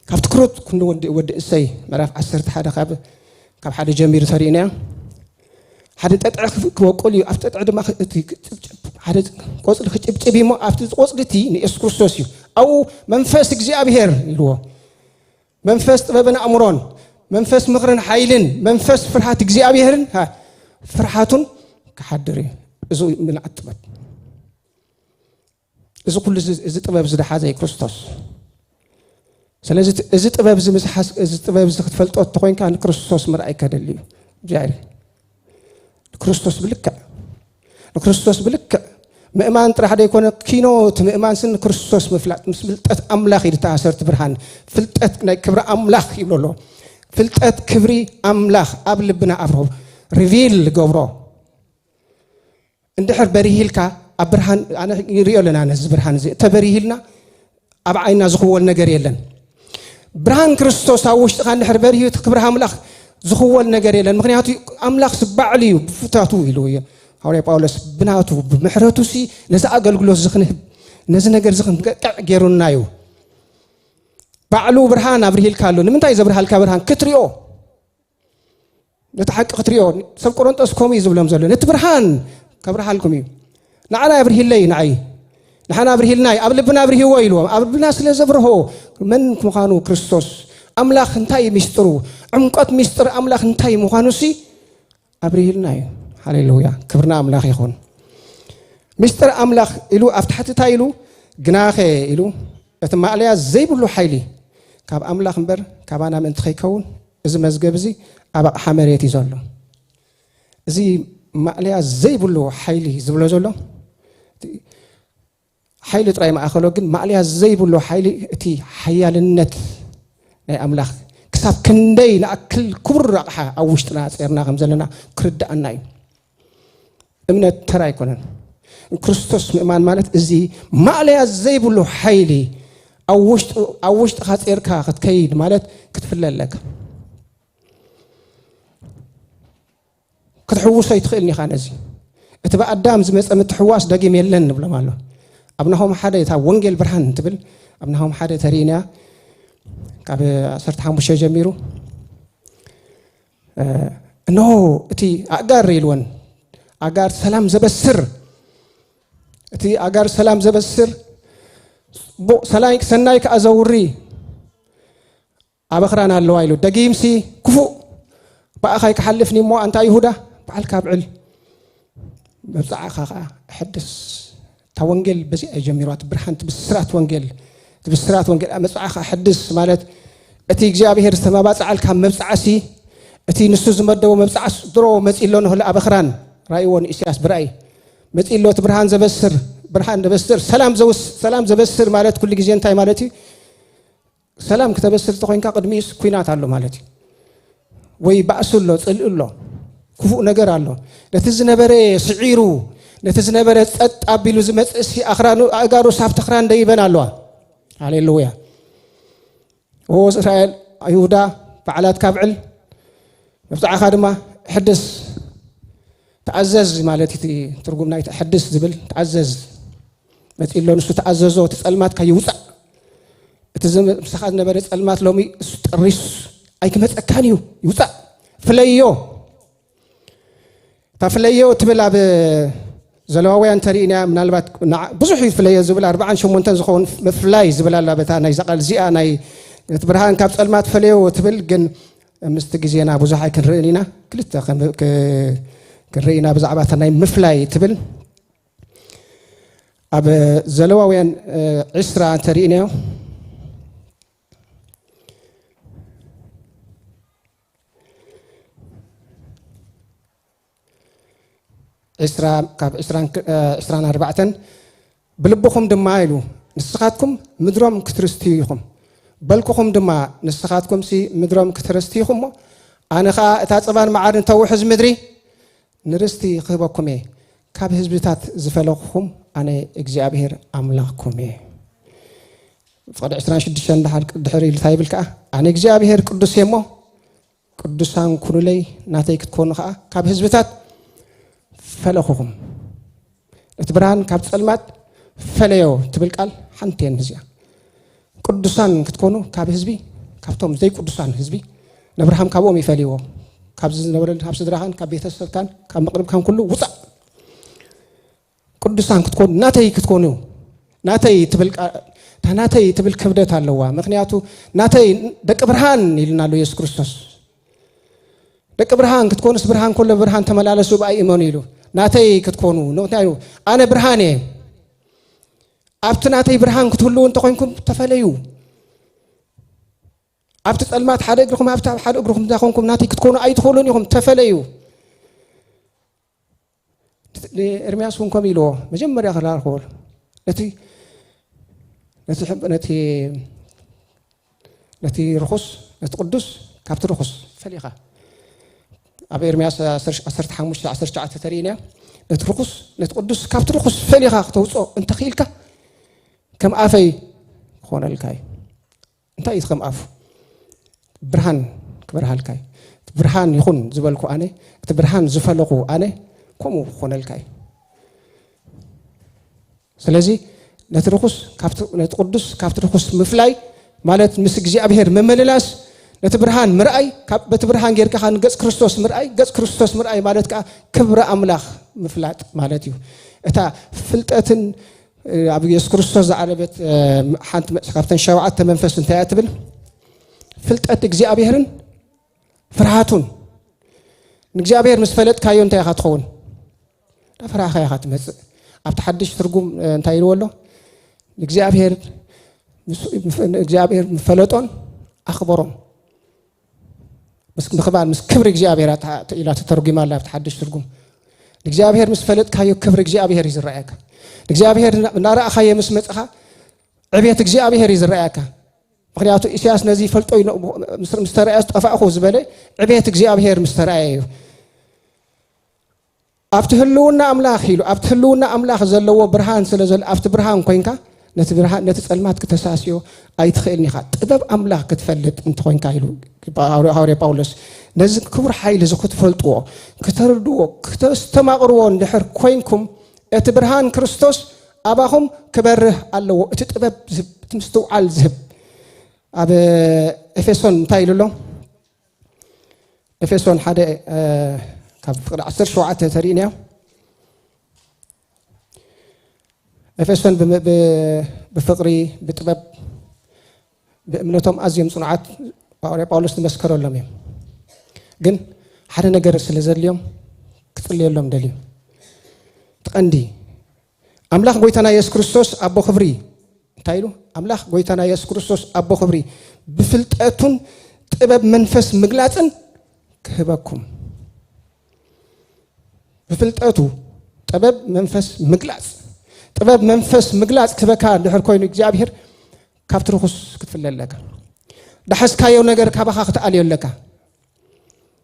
ካብ ትኩረት ክንዲ ወዲ፣ ወዲ እሰይ ምዕራፍ ዓሰርተ ሓደ ካብ፣ ካብ ሓደ ጀሚሩ ተሪእናዮ። ሓደ ጠጥዒ ክብ-፣ ክበቁል እዩ። ኣብቲ ጠጥዒ ድማ ክ-፣ እቲ ክጭብጭብ፣ ሓደ ቆጽሊ ክጭብጭብ እዩ እሞ፣ ኣብቲ ቆጽሊ እቲ ንየሱስ ክርስቶስ እዩ። ኣብኡ መንፈስ እግዚኣብሔር ኢልዎ። መንፈስ ጥበብን ኣእምሮን፣ መንፈስ ምኽርን ሓይልን፣ መንፈስ ፍርሃት እግዚኣብሔርን፣ ሃ፣ ፍርሃቱን ክሓድር እዩ። እዚ ምልኣት ጥበብ። እዚ ኩሉ እዚ፣ እዚ ጥበብ እዚ ዝሓዘ እዩ ክርስቶስ። ስለዚ እቲ፣ እዚ ጥበብ እዚ ምስ ሓዝ-፣ እዚ ጥበብ እዚ ክትፈልጦ እንተኾይንካ ንክርስቶስ ምርኣይ ከደሊ እዩ። እግዚኣብሔር ንክርስቶስ ብልክዕ፣ ንክርስቶስ ብልክዕ ምእማን ጥራሕ ደይኮነ፣ ኪኖ እቲ ምእማንሲ ንክርስቶስ ምፍላጥ፣ ምስ ፍልጠት ኣምላኽ እዩ ዝተኣሰር እቲ ብርሃን። ፍልጠት ናይ ክብሪ ኣምላኽ ይብሎ ኣሎ። ፍልጠት ክብሪ ኣምላኽ ኣብ ልብና ኣብሮ፣ ሪቪል ገብሮ። እንድሕር በሪሂልካ ኣብ ብርሃን፣ ኣነ ይሪኦ ኣለና ነዚ ብርሃን እዚ። እተበሪሂልና ኣብ ዓይንና ዝኽወል ነገር የለን። ብርሃን ክርስቶስ ኣብ ውሽጥኻ እንድሕር በሪሁ፣ እቲ ክብሪ ኣምላኽ ዝኽወል ነገር የለን። ምኽንያቱ ኣምላኽ ባዕሉ እዩ፣ ብፍታቱ ኢሉ እዩ። ሃዋርያ ጳውሎስ ብናቱ፣ ብምሕረቱ ሲ ነዚ ኣገልግሎት እዚ ክንህብ፣ ነዚ ነገር እዚ ክንበቅዕ ገይሩና እዩ። ባዕሉ ብርሃን ኣብርሂልካ ኣሎ። ንምንታይ ዘብርሃልካ ብርሃን? ክትሪኦ። ነቲ ሓቂ ክትሪኦ። ሰብ ቆሮንጦስ ከምኡ እዩ ዝብሎም ዘሎ። ነቲ ብርሃን ከብርሃልኩም እዩ። ንዓና ኣብርሂለይ፣ ንዓይ። ንዓና ኣብርሂልና እዩ። ኣብ ልብና ኣብርሂዎ ኢልዎም። ኣብ ልብና ስለ ዘብርሆ፣ መን ምዃኑ ክርስቶስ፣ ኣምላኽ እንታይ እዩ ሚስጥሩ፣ ዕምቆት ሚስጥር ኣምላኽ እንታይ ምዃኑ ሲ ኣብርሂልና እዩ። ሃሌሉያ። ክብርና ኣምላኽ ይኹን። ሚስጥር ኣምላኽ ኢሉ ኣብ ታሕቲ እንታይ ኢሉ? ግናኸ ኢሉ፣ እቲ ማእለያ ዘይብሉ ሓይሊ ካብ ኣምላኽ እምበር ካባና ምእንቲ ከይከውን፣ እዚ መዝገብ እዚ ኣብ ኣቕሓ መሬት እዩ ዘሎ። እዚ ማእለያ ዘይብሉ ሓይሊ ዝብሎ ዘሎ፣ ሓይሊ ጥራይ ማእከሎ፣ ግን ማእለያ ዘይብሉ ሓይሊ፣ እቲ ሓያልነት ናይ ኣምላኽ ክሳብ ክንደይ ንኣክል ክቡር ኣቕሓ ኣብ ውሽጥና ጼርና ከም ዘለና ክርድኣና እዩ። እምነት ተራ ኣይኮነን። ክርስቶስ ምእማን ማለት እዚ ማእለያ ዘይብሉ ሓይሊ ኣብ ውሽጡ፣ ኣብ ውሽጥኻ ጼርካ ክትከይድ ማለት ክትፍለ ኣለካ። ክትሕውሶ ኣይትኽእልን ኢኻ ነዚ። እቲ ብኣዳም ዝመጸ ምትሕዋስ ደጊም የለን ንብሎም ኣሎ። ኣብ ናሆም ሓደ እታ ወንጌል ብርሃን ትብል፣ ኣብ ናሆም ሓደ ተርእይና ካብ ዓሰርተ ሓሙሽተ ጀሚሩ፣ እ፣ እነሆ እቲ ኣጋር ኢልወን፣ ኣጋር ሰላም ዘበስር፣ እቲ ኣጋር ሰላም ዘበስር፣ ጽቡቕ ሰላይ-፣ ሰናይ ከኣ ዘውሪ ኣበኽራን ኣለዋ ኢሉ። ደጊምሲ ክፉእ ብኣኻ ኣይክሓልፍን እሞ ኣንታ ይሁዳ፣ በዓልካ ኣብዕል፣ መብጽዓኻ ኸኣ ኣሐድስ። እታ ወንጌል በዚኣ እዩ ጀሚሩ። እቲ ብርሃን፣ እቲ ብስራት ወንጌል፣ እቲ ብስራት ወንጌል፣ መብጽዓኻ ኣሐድስ ማለት እቲ እግዚኣብሔር ዝተመባጽዓልካ መብጽዓሲ፣ እቲ ንሱ ዝመደቦ መብጽዓስ ድሮ መጺእ ኣሎ ንኽእል ኣበኽራን። ራእይዎ ንኢሳያስ ብራእይ መጺእ ኣሎ። እቲ ብርሃን ዘበስር፣ ብርሃን ዘበስር፣ ሰላም ዘውስ-፣ ሰላም ዘበስር ማለት ኩሉ ግዜ እንታይ ማለት እዩ? ሰላም ክተበስር ተኾይንካ ቅድሚኡስ ኲናት ኣሎ ማለት እዩ። ወይ ባእሲ ኣሎ፣ ጽልኢ ኣሎ፣ ክፉእ ነገር ኣሎ። ነቲ ዝነበረ ስዒሩ፣ ነቲ ዝነበረ ጸጥ ኣቢሉ ዝመጽእሲ ኣኽራኑ፣ ኣእጋሩ ሳብ ተኽራን ደይበን ኣለዋ። ሃሌሉያ። ኦ እስራኤል፣ ይሁዳ፣ በዓላትካ ኣብዕል፣ መብጽዓኻ ድማ ሕድስ፣ ተኣዘዝ ማለት እቲ ትርጉም ናይቲ ሕድስ ዝብል፣ ተኣዘዝ። መጺእ ኣሎ ንሱ፣ ተኣዘዞ፣ እቲ ጸልማትካ ይውጻእ። እቲ ዝም-፣ ምሳኻ ዝነበረ ጸልማት ሎሚ እሱ ጠሪሱ ኣይክመጸካን እዩ፣ ይውጻእ። ፍለዮ። እታ ፍለዮ ትብል ኣብ ዘለዋውያን ተርእይና፣ ምናልባት ንዓ-፣ ብዙሕ እዩ ፍለዮ ዝብል፣ ኣርባዓን ሸሞንተን ዝኸውን ምፍላይ ዝብል ኣላ። በታ ናይዛ ቃል እዚኣ ናይ እቲ ብርሃን ካብ ጸልማት ፈለዮ ትብል፣ ግን ምስቲ ግዜና ብዙሕ ኣይክንርእን ኢና። ክልተ ከን-፣ ክ-፣ ክንርኢ ኢና ብዛዕባ እታ ናይ ምፍላይ ትብል። ኣብ ዘለዋውያን፣ እ፣ ዕስራ እንተርእይናዮ፣ ዕስራ፣ ካብ ዕስራን ክ-፣ እ፣ ዕስራን ኣርባዕተን፣ ብልብኹም ድማ ኢሉ፣ ንስኻትኩም ምድሮም ክትርስትዩ ኢኹም። በልኩኹም ድማ፣ ንስኻትኩምሲ ምድሮም ክትርስትዩ ኢኹም እሞ፣ ኣነ ኸኣ እታ ጸባን መዓርን ተውሕዝ ምድሪ ንርስቲ ክህበኩም እየ። ካብ ህዝብታት ዝፈለኹኹም ኣነ እግዚኣብሄር ኣምላኽኩም እየ። ፍቕዲ ዕስራን ሽዱሽተን ድሓር-፣ ድሕር ኢሉ እንታይ ይብል ከኣ? ኣነ እግዚኣብሄር ቅዱስ እየ እሞ፣ ቅዱሳን ኩኑለይ፣ ናተይ ክትኮኑ ከኣ ካብ ህዝብታት ፈለኹኹም። እቲ ብርሃን ካብ ጸልማት ፈለዮ ትብል ቃል ሓንቲ እየን እዚኣ። ቅዱሳን ክትኮኑ ካብ ህዝቢ፣ ካብቶም ዘይቅዱሳን ህዝቢ፣ ነብርሃም ካብኦም ይፈልይዎ። ካብዚ ዝነበረ፣ ካብ ስድራኻን፣ ካብ ቤተሰብካን፣ ካብ መቕርብካን ኩሉ ውጻእ። ቅዱሳን ክትኮኑ፣ ናተይ ክትኮኑ፣ ናተይ ትብል ቃ-፣ እታ ናተይ ትብል ክብደት ኣለዋ። ምኽንያቱ ናተይ ደቂ ብርሃን ኢልና ኣሎ የሱስ ክርስቶስ። ደቂ ብርሃን ክትኮኑስ ብርሃን ከሎ ብርሃን ተመላለሱ ብኣይ እመኑ ኢሉ። ናተይ ክትኮኑ፣ ምኽንያቱ ኣነ ብርሃን እየ። ኣብቲ ናተይ ብርሃን ክትህልዉ እንተኾይንኩም ተፈለዩ። ኣብቲ ጸልማት ሓደ እግርኹም፣ ኣብቲ ሓደ እግርኹም እንዳኾንኩም ናተይ ክትኮኑ ኣይትኽእሉን ኢኹም፣ ተፈለዩ። ንኤርምያስ እውን ከምኡ ኢልዎ፣ መጀመርያ ክላርክዎ ነቲ፣ ነቲ ሕም-፣ ነቲ፣ ነቲ ርኹስ፣ ነቲ ቅዱስ ካብቲ ርኹስ ፈሊኻ። ኣብ ኤርምያስ ዓሰርተ ሓሙሽተ ዓሰርተ ትሽዓተ ተርእይና፣ ነቲ ርኹስ፣ ነቲ ቅዱስ ካብቲ ርኹስ ፈሊኻ ክተውፅኦ እንተኽኢልካ፣ ከም ኣፈይ ክኾነልካ እዩ። እንታይ እዩ እቲ ከም ኣፉ? ብርሃን ክበርሃልካ እዩ። እቲ ብርሃን ይኹን ዝበልኩ ኣነ፣ እቲ ብርሃን ዝፈለኹ ኣነ፣ ከምኡ ክኾነልካ እዩ። ስለዚ ነቲ ርኹስ ካብቲ፣ ነቲ ቅዱስ ካብቲ ርኹስ ምፍላይ ማለት ምስ እግዚኣብሔር ምምልላስ፣ ነቲ ብርሃን ምርኣይ፣ ካብ፣ በቲ ብርሃን ጌርካ ከኣ ንገጽ ክርስቶስ ምርኣይ፣ ገጽ ክርስቶስ ምርኣይ ማለት ከኣ ክብሪ ኣምላኽ ምፍላጥ ማለት እዩ። እታ ፍልጠትን፣ እ፣ ኣብ የሱስ ክርስቶስ ዝዓለበት፣ እ፣ ሓንቲ መ-፣ ካብተን ሸውዓተ መንፈስ እንታይ እያ ትብል? ፍልጠት እግዚኣብሔርን ፍርሃቱን። ንእግዚኣብሔር ምስ ፈለጥካዮ እንታይ ኢኻ ትኸውን? እናፈራህኻ ኢኻ ትመጽእ። ኣብቲ ሓድሽ ትርጉም፣ እ፣ እንታይ ኢልዎ ኣሎ? ንእግዚኣብሔር ምስ፣ ንእግዚኣብሔር ምፈለጦን ኣኽበሮን ምስ ምኽባር፣ ምስ ክብሪ እግዚኣብሔር ኣታ-፣ ኢላ ተተርጒማ ኣላ ኣብቲ ሓድሽ ትርጉም። ንእግዚኣብሔር ምስ ፈለጥካዮ ክብሪ እግዚኣብሔር እዩ ዝረኣየካ። ንእግዚኣብሔር እና-፣ እናረኣኻዮ ምስ መጽኻ ዕቤት እግዚኣብሔር እዩ ዝረኣየካ። ምኽንያቱ ኢሳያስ ነዚ ይፈልጦ እዩ፣ ምስ፣ ምስ ተረኣየስ ጠፋእኹ ዝበለ ዕቤት እግዚኣብሔር ምስ ተረኣየ እዩ። ኣብቲ ህልውና ኣምላኽ ኢሉ ኣብቲ ህልውና ኣምላኽ ዘለዎ ብርሃን ስለ ዘሎ ኣብቲ ብርሃን ኮይንካ ነቲ ብርሃን ነቲ ጸልማት ክተሳስዮ ኣይትኽእልን ኢኻ። ጥበብ ኣምላኽ ክትፈልጥ እንተኾይንካ ኢሉ ሃዋርያ ጳውሎስ ነዚ ክቡር ሓይሊ እዚ ክትፈልጥዎ፣ ክተርድዎ፣ ክተስተማቕርዎ እንድሕር ኮይንኩም እቲ ብርሃን ክርስቶስ ኣባኹም ክበርህ ኣለዎ። እቲ ጥበብ ዝህብ እቲ ምስትውዓል ዝህብ ኣብ ኤፌሶን እንታይ ኢሉ ኣሎ? ኤፌሶን ሓደ ካብ ፍቕዲ ዓሰርተ ሸውዓተ ተሪእናዮ። ኤፌሶን ብፍቕሪ ብጥበብ ብእምነቶም ኣዝዮም ጽኑዓት ሃዋርያ ጳውሎስ ዝመስከረሎም እዮም። ግን ሓደ ነገር ስለ ዘድልዮም ክጽልየሎም ደልዩ። ትቐንዲ ኣምላኽ ጎይታና የሱስ ክርስቶስ ኣቦ ክብሪ እንታይ ኢሉ? ኣምላኽ ጎይታና የሱስ ክርስቶስ ኣቦ ክብሪ ብፍልጠቱን ጥበብ መንፈስ ምግላጽን ክህበኩም። ብፍልጠቱ ጥበብ መንፈስ ምግላጽ ጥበብ መንፈስ ምግላጽ ክህበካ እንድሕር ኮይኑ እግዚኣብሔር ካብቲ ርኹስ ክትፍለ ኣለካ። ዳሕስካዮ ነገር ካባኻ ክትኣልዮ ኣለካ።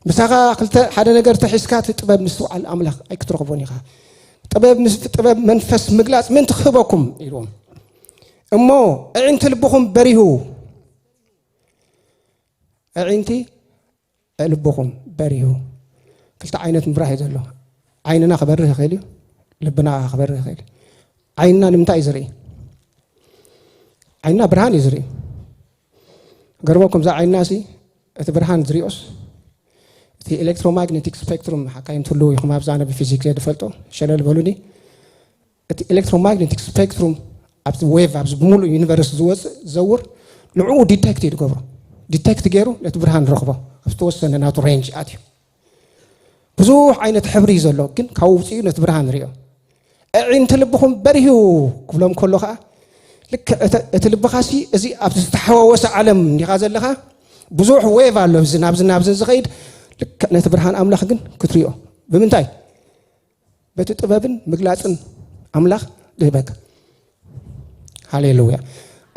ምሳኻ ክልተ ሓደ ነገር ተሒዝካ እቲ ጥበብ ምስትውዓል ኣምላኽ ኣይክትረኽቦን ኢኻ። ጥበብ ምስ ጥበብ መንፈስ ምግላጽ ምእንቲ ክህበኩም ኢልዎም እሞ ኣዒንቲ ልብኹም በሪሁ ኣዒንቲ ልብኹም በሪሁ። ክልተ ዓይነት ምብራህ እዩ ዘሎ። ዓይንና ክበርህ ይኽእል እዩ፣ ልብና ክበርህ ይኽእል እዩ። ዓይንና ንምንታይ እዩ ዝርኢ? ዓይንና ብርሃን እዩ ዝርኢ። ገርመኩም እዛ ዓይንና ሲ እቲ ብርሃን ዝሪኦስ እቲ ኤሌክትሮማግኔቲክ ስፔክትሩም ሓካይም ትህልዉ ኢኹም ኣብዛ ነብ ፊዚክስ እየ ዝፈልጦ ሸለል በሉኒ። እቲ ኤሌክትሮማግኔቲክ ስፔክትሩም ኣብዚ ዌቭ ኣብዚ ብምሉእ ዩኒቨርስ ዝወፅእ ዝዘውር ንዕኡ ዲቴክት እዩ ዝገብሮ። ዲቴክት ገይሩ ነቲ ብርሃን ረኽቦ ኣብ ዝተወሰነ ናቱ ሬንጅ ኣትዩ ብዙሕ ዓይነት ሕብሪ እዩ ዘሎ ግን ካብ ውፅኡ ነቲ ብርሃን ሪኦ። ኣዒንቲ ልብኹም በሪሁ ክብሎም ከሎ ከዓ ልክዕ እቲ ልብኻሲ እዚ ኣብዚ ዝተሓዋወሰ ዓለም እንዲኻ ዘለኻ ብዙሕ ዌቭ ኣሎ እዚ ናብዚ ናብዚ ዝኸይድ ልክዕ ነቲ ብርሃን ኣምላኽ ግን ክትሪኦ ብምንታይ በቲ ጥበብን ምግላጽን ኣምላኽ ዝህበካ። ሃሌሉያ።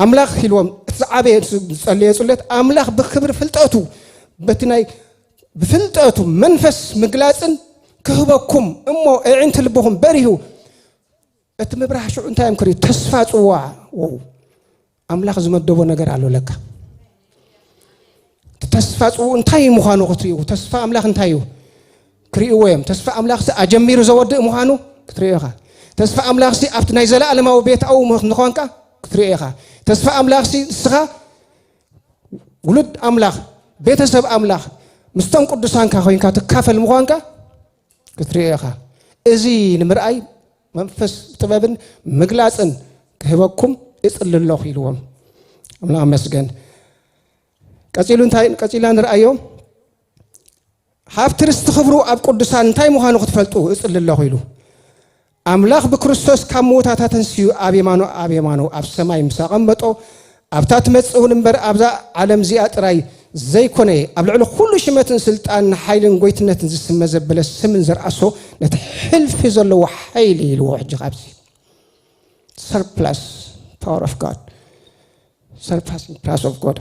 ኣምላኽ ኢልዎም እቲ ዝዓበየ ዝጸለየ ጽለት ኣምላኽ ብክብሪ ፍልጠቱ በቲ ናይ ብፍልጠቱ መንፈስ ምግላጽን ክህበኩም እሞ ኣዒንቲ ልብኹም በሪሁ እቲ ምብራህ ሽዑ እንታይ እዮም ክርእዩ ተስፋ ጽዋ ኣምላኽ ዝመደቦ ነገር ኣሎ ለካ። ተስፋ ጽውኡ እንታይ ምዃኑ ክትርእዩ፣ ተስፋ ኣምላኽ እንታይ እዩ ክርእይዎ እዮም። ተስፋ ኣምላኽሲ ኣጀሚሩ ዘወድእ ምዃኑ ክትርእዮ ኢኻ። ተስፋ ኣምላኽሲ ኣብቲ ናይ ዘለኣለማዊ ቤት ኣው ምዃንካ ክትርእዮ ኢኻ። ተስፋ ኣምላኽሲ ንስኻ ውሉድ ኣምላኽ፣ ቤተሰብ ኣምላኽ፣ ምስቶም ቅዱሳንካ ኮይንካ ትካፈል ምዃንካ ክትርእዮ ኢኻ። እዚ ንምርኣይ መንፈስ ጥበብን ምግላጽን ክህበኩም እጽሊ ኣለኹ ኢልዎም። ኣምላኽ ኣመስገን። ቀጺሉ እንታይ ቀጺልና ንርኣዮ። ሃብቲ ርስቲ ክብሩ ኣብ ቅዱሳን እንታይ ምዃኑ ክትፈልጡ እጽሊ ኣለኹ ኢሉ። ኣምላኽ ብክርስቶስ ካብ ምዉታት ኣተንስዩ ኣብ የማኑ ኣብ የማኑ ኣብ ሰማይ ምስ ኣቐመጦ ኣብታ ትመጽእ እውን እምበር ኣብዛ ዓለም እዚኣ ጥራይ ዘይኮነ ኣብ ልዕሊ ኩሉ ሽመትን ስልጣን ንሓይልን ጎይትነትን ዝስመ ዘበለ ስምን ዘርኣሶ ነቲ ሕልፊ ዘለዎ ሓይሊ ኢልዎ ሕጂ ካብዚ surpass power of God surpassing power of God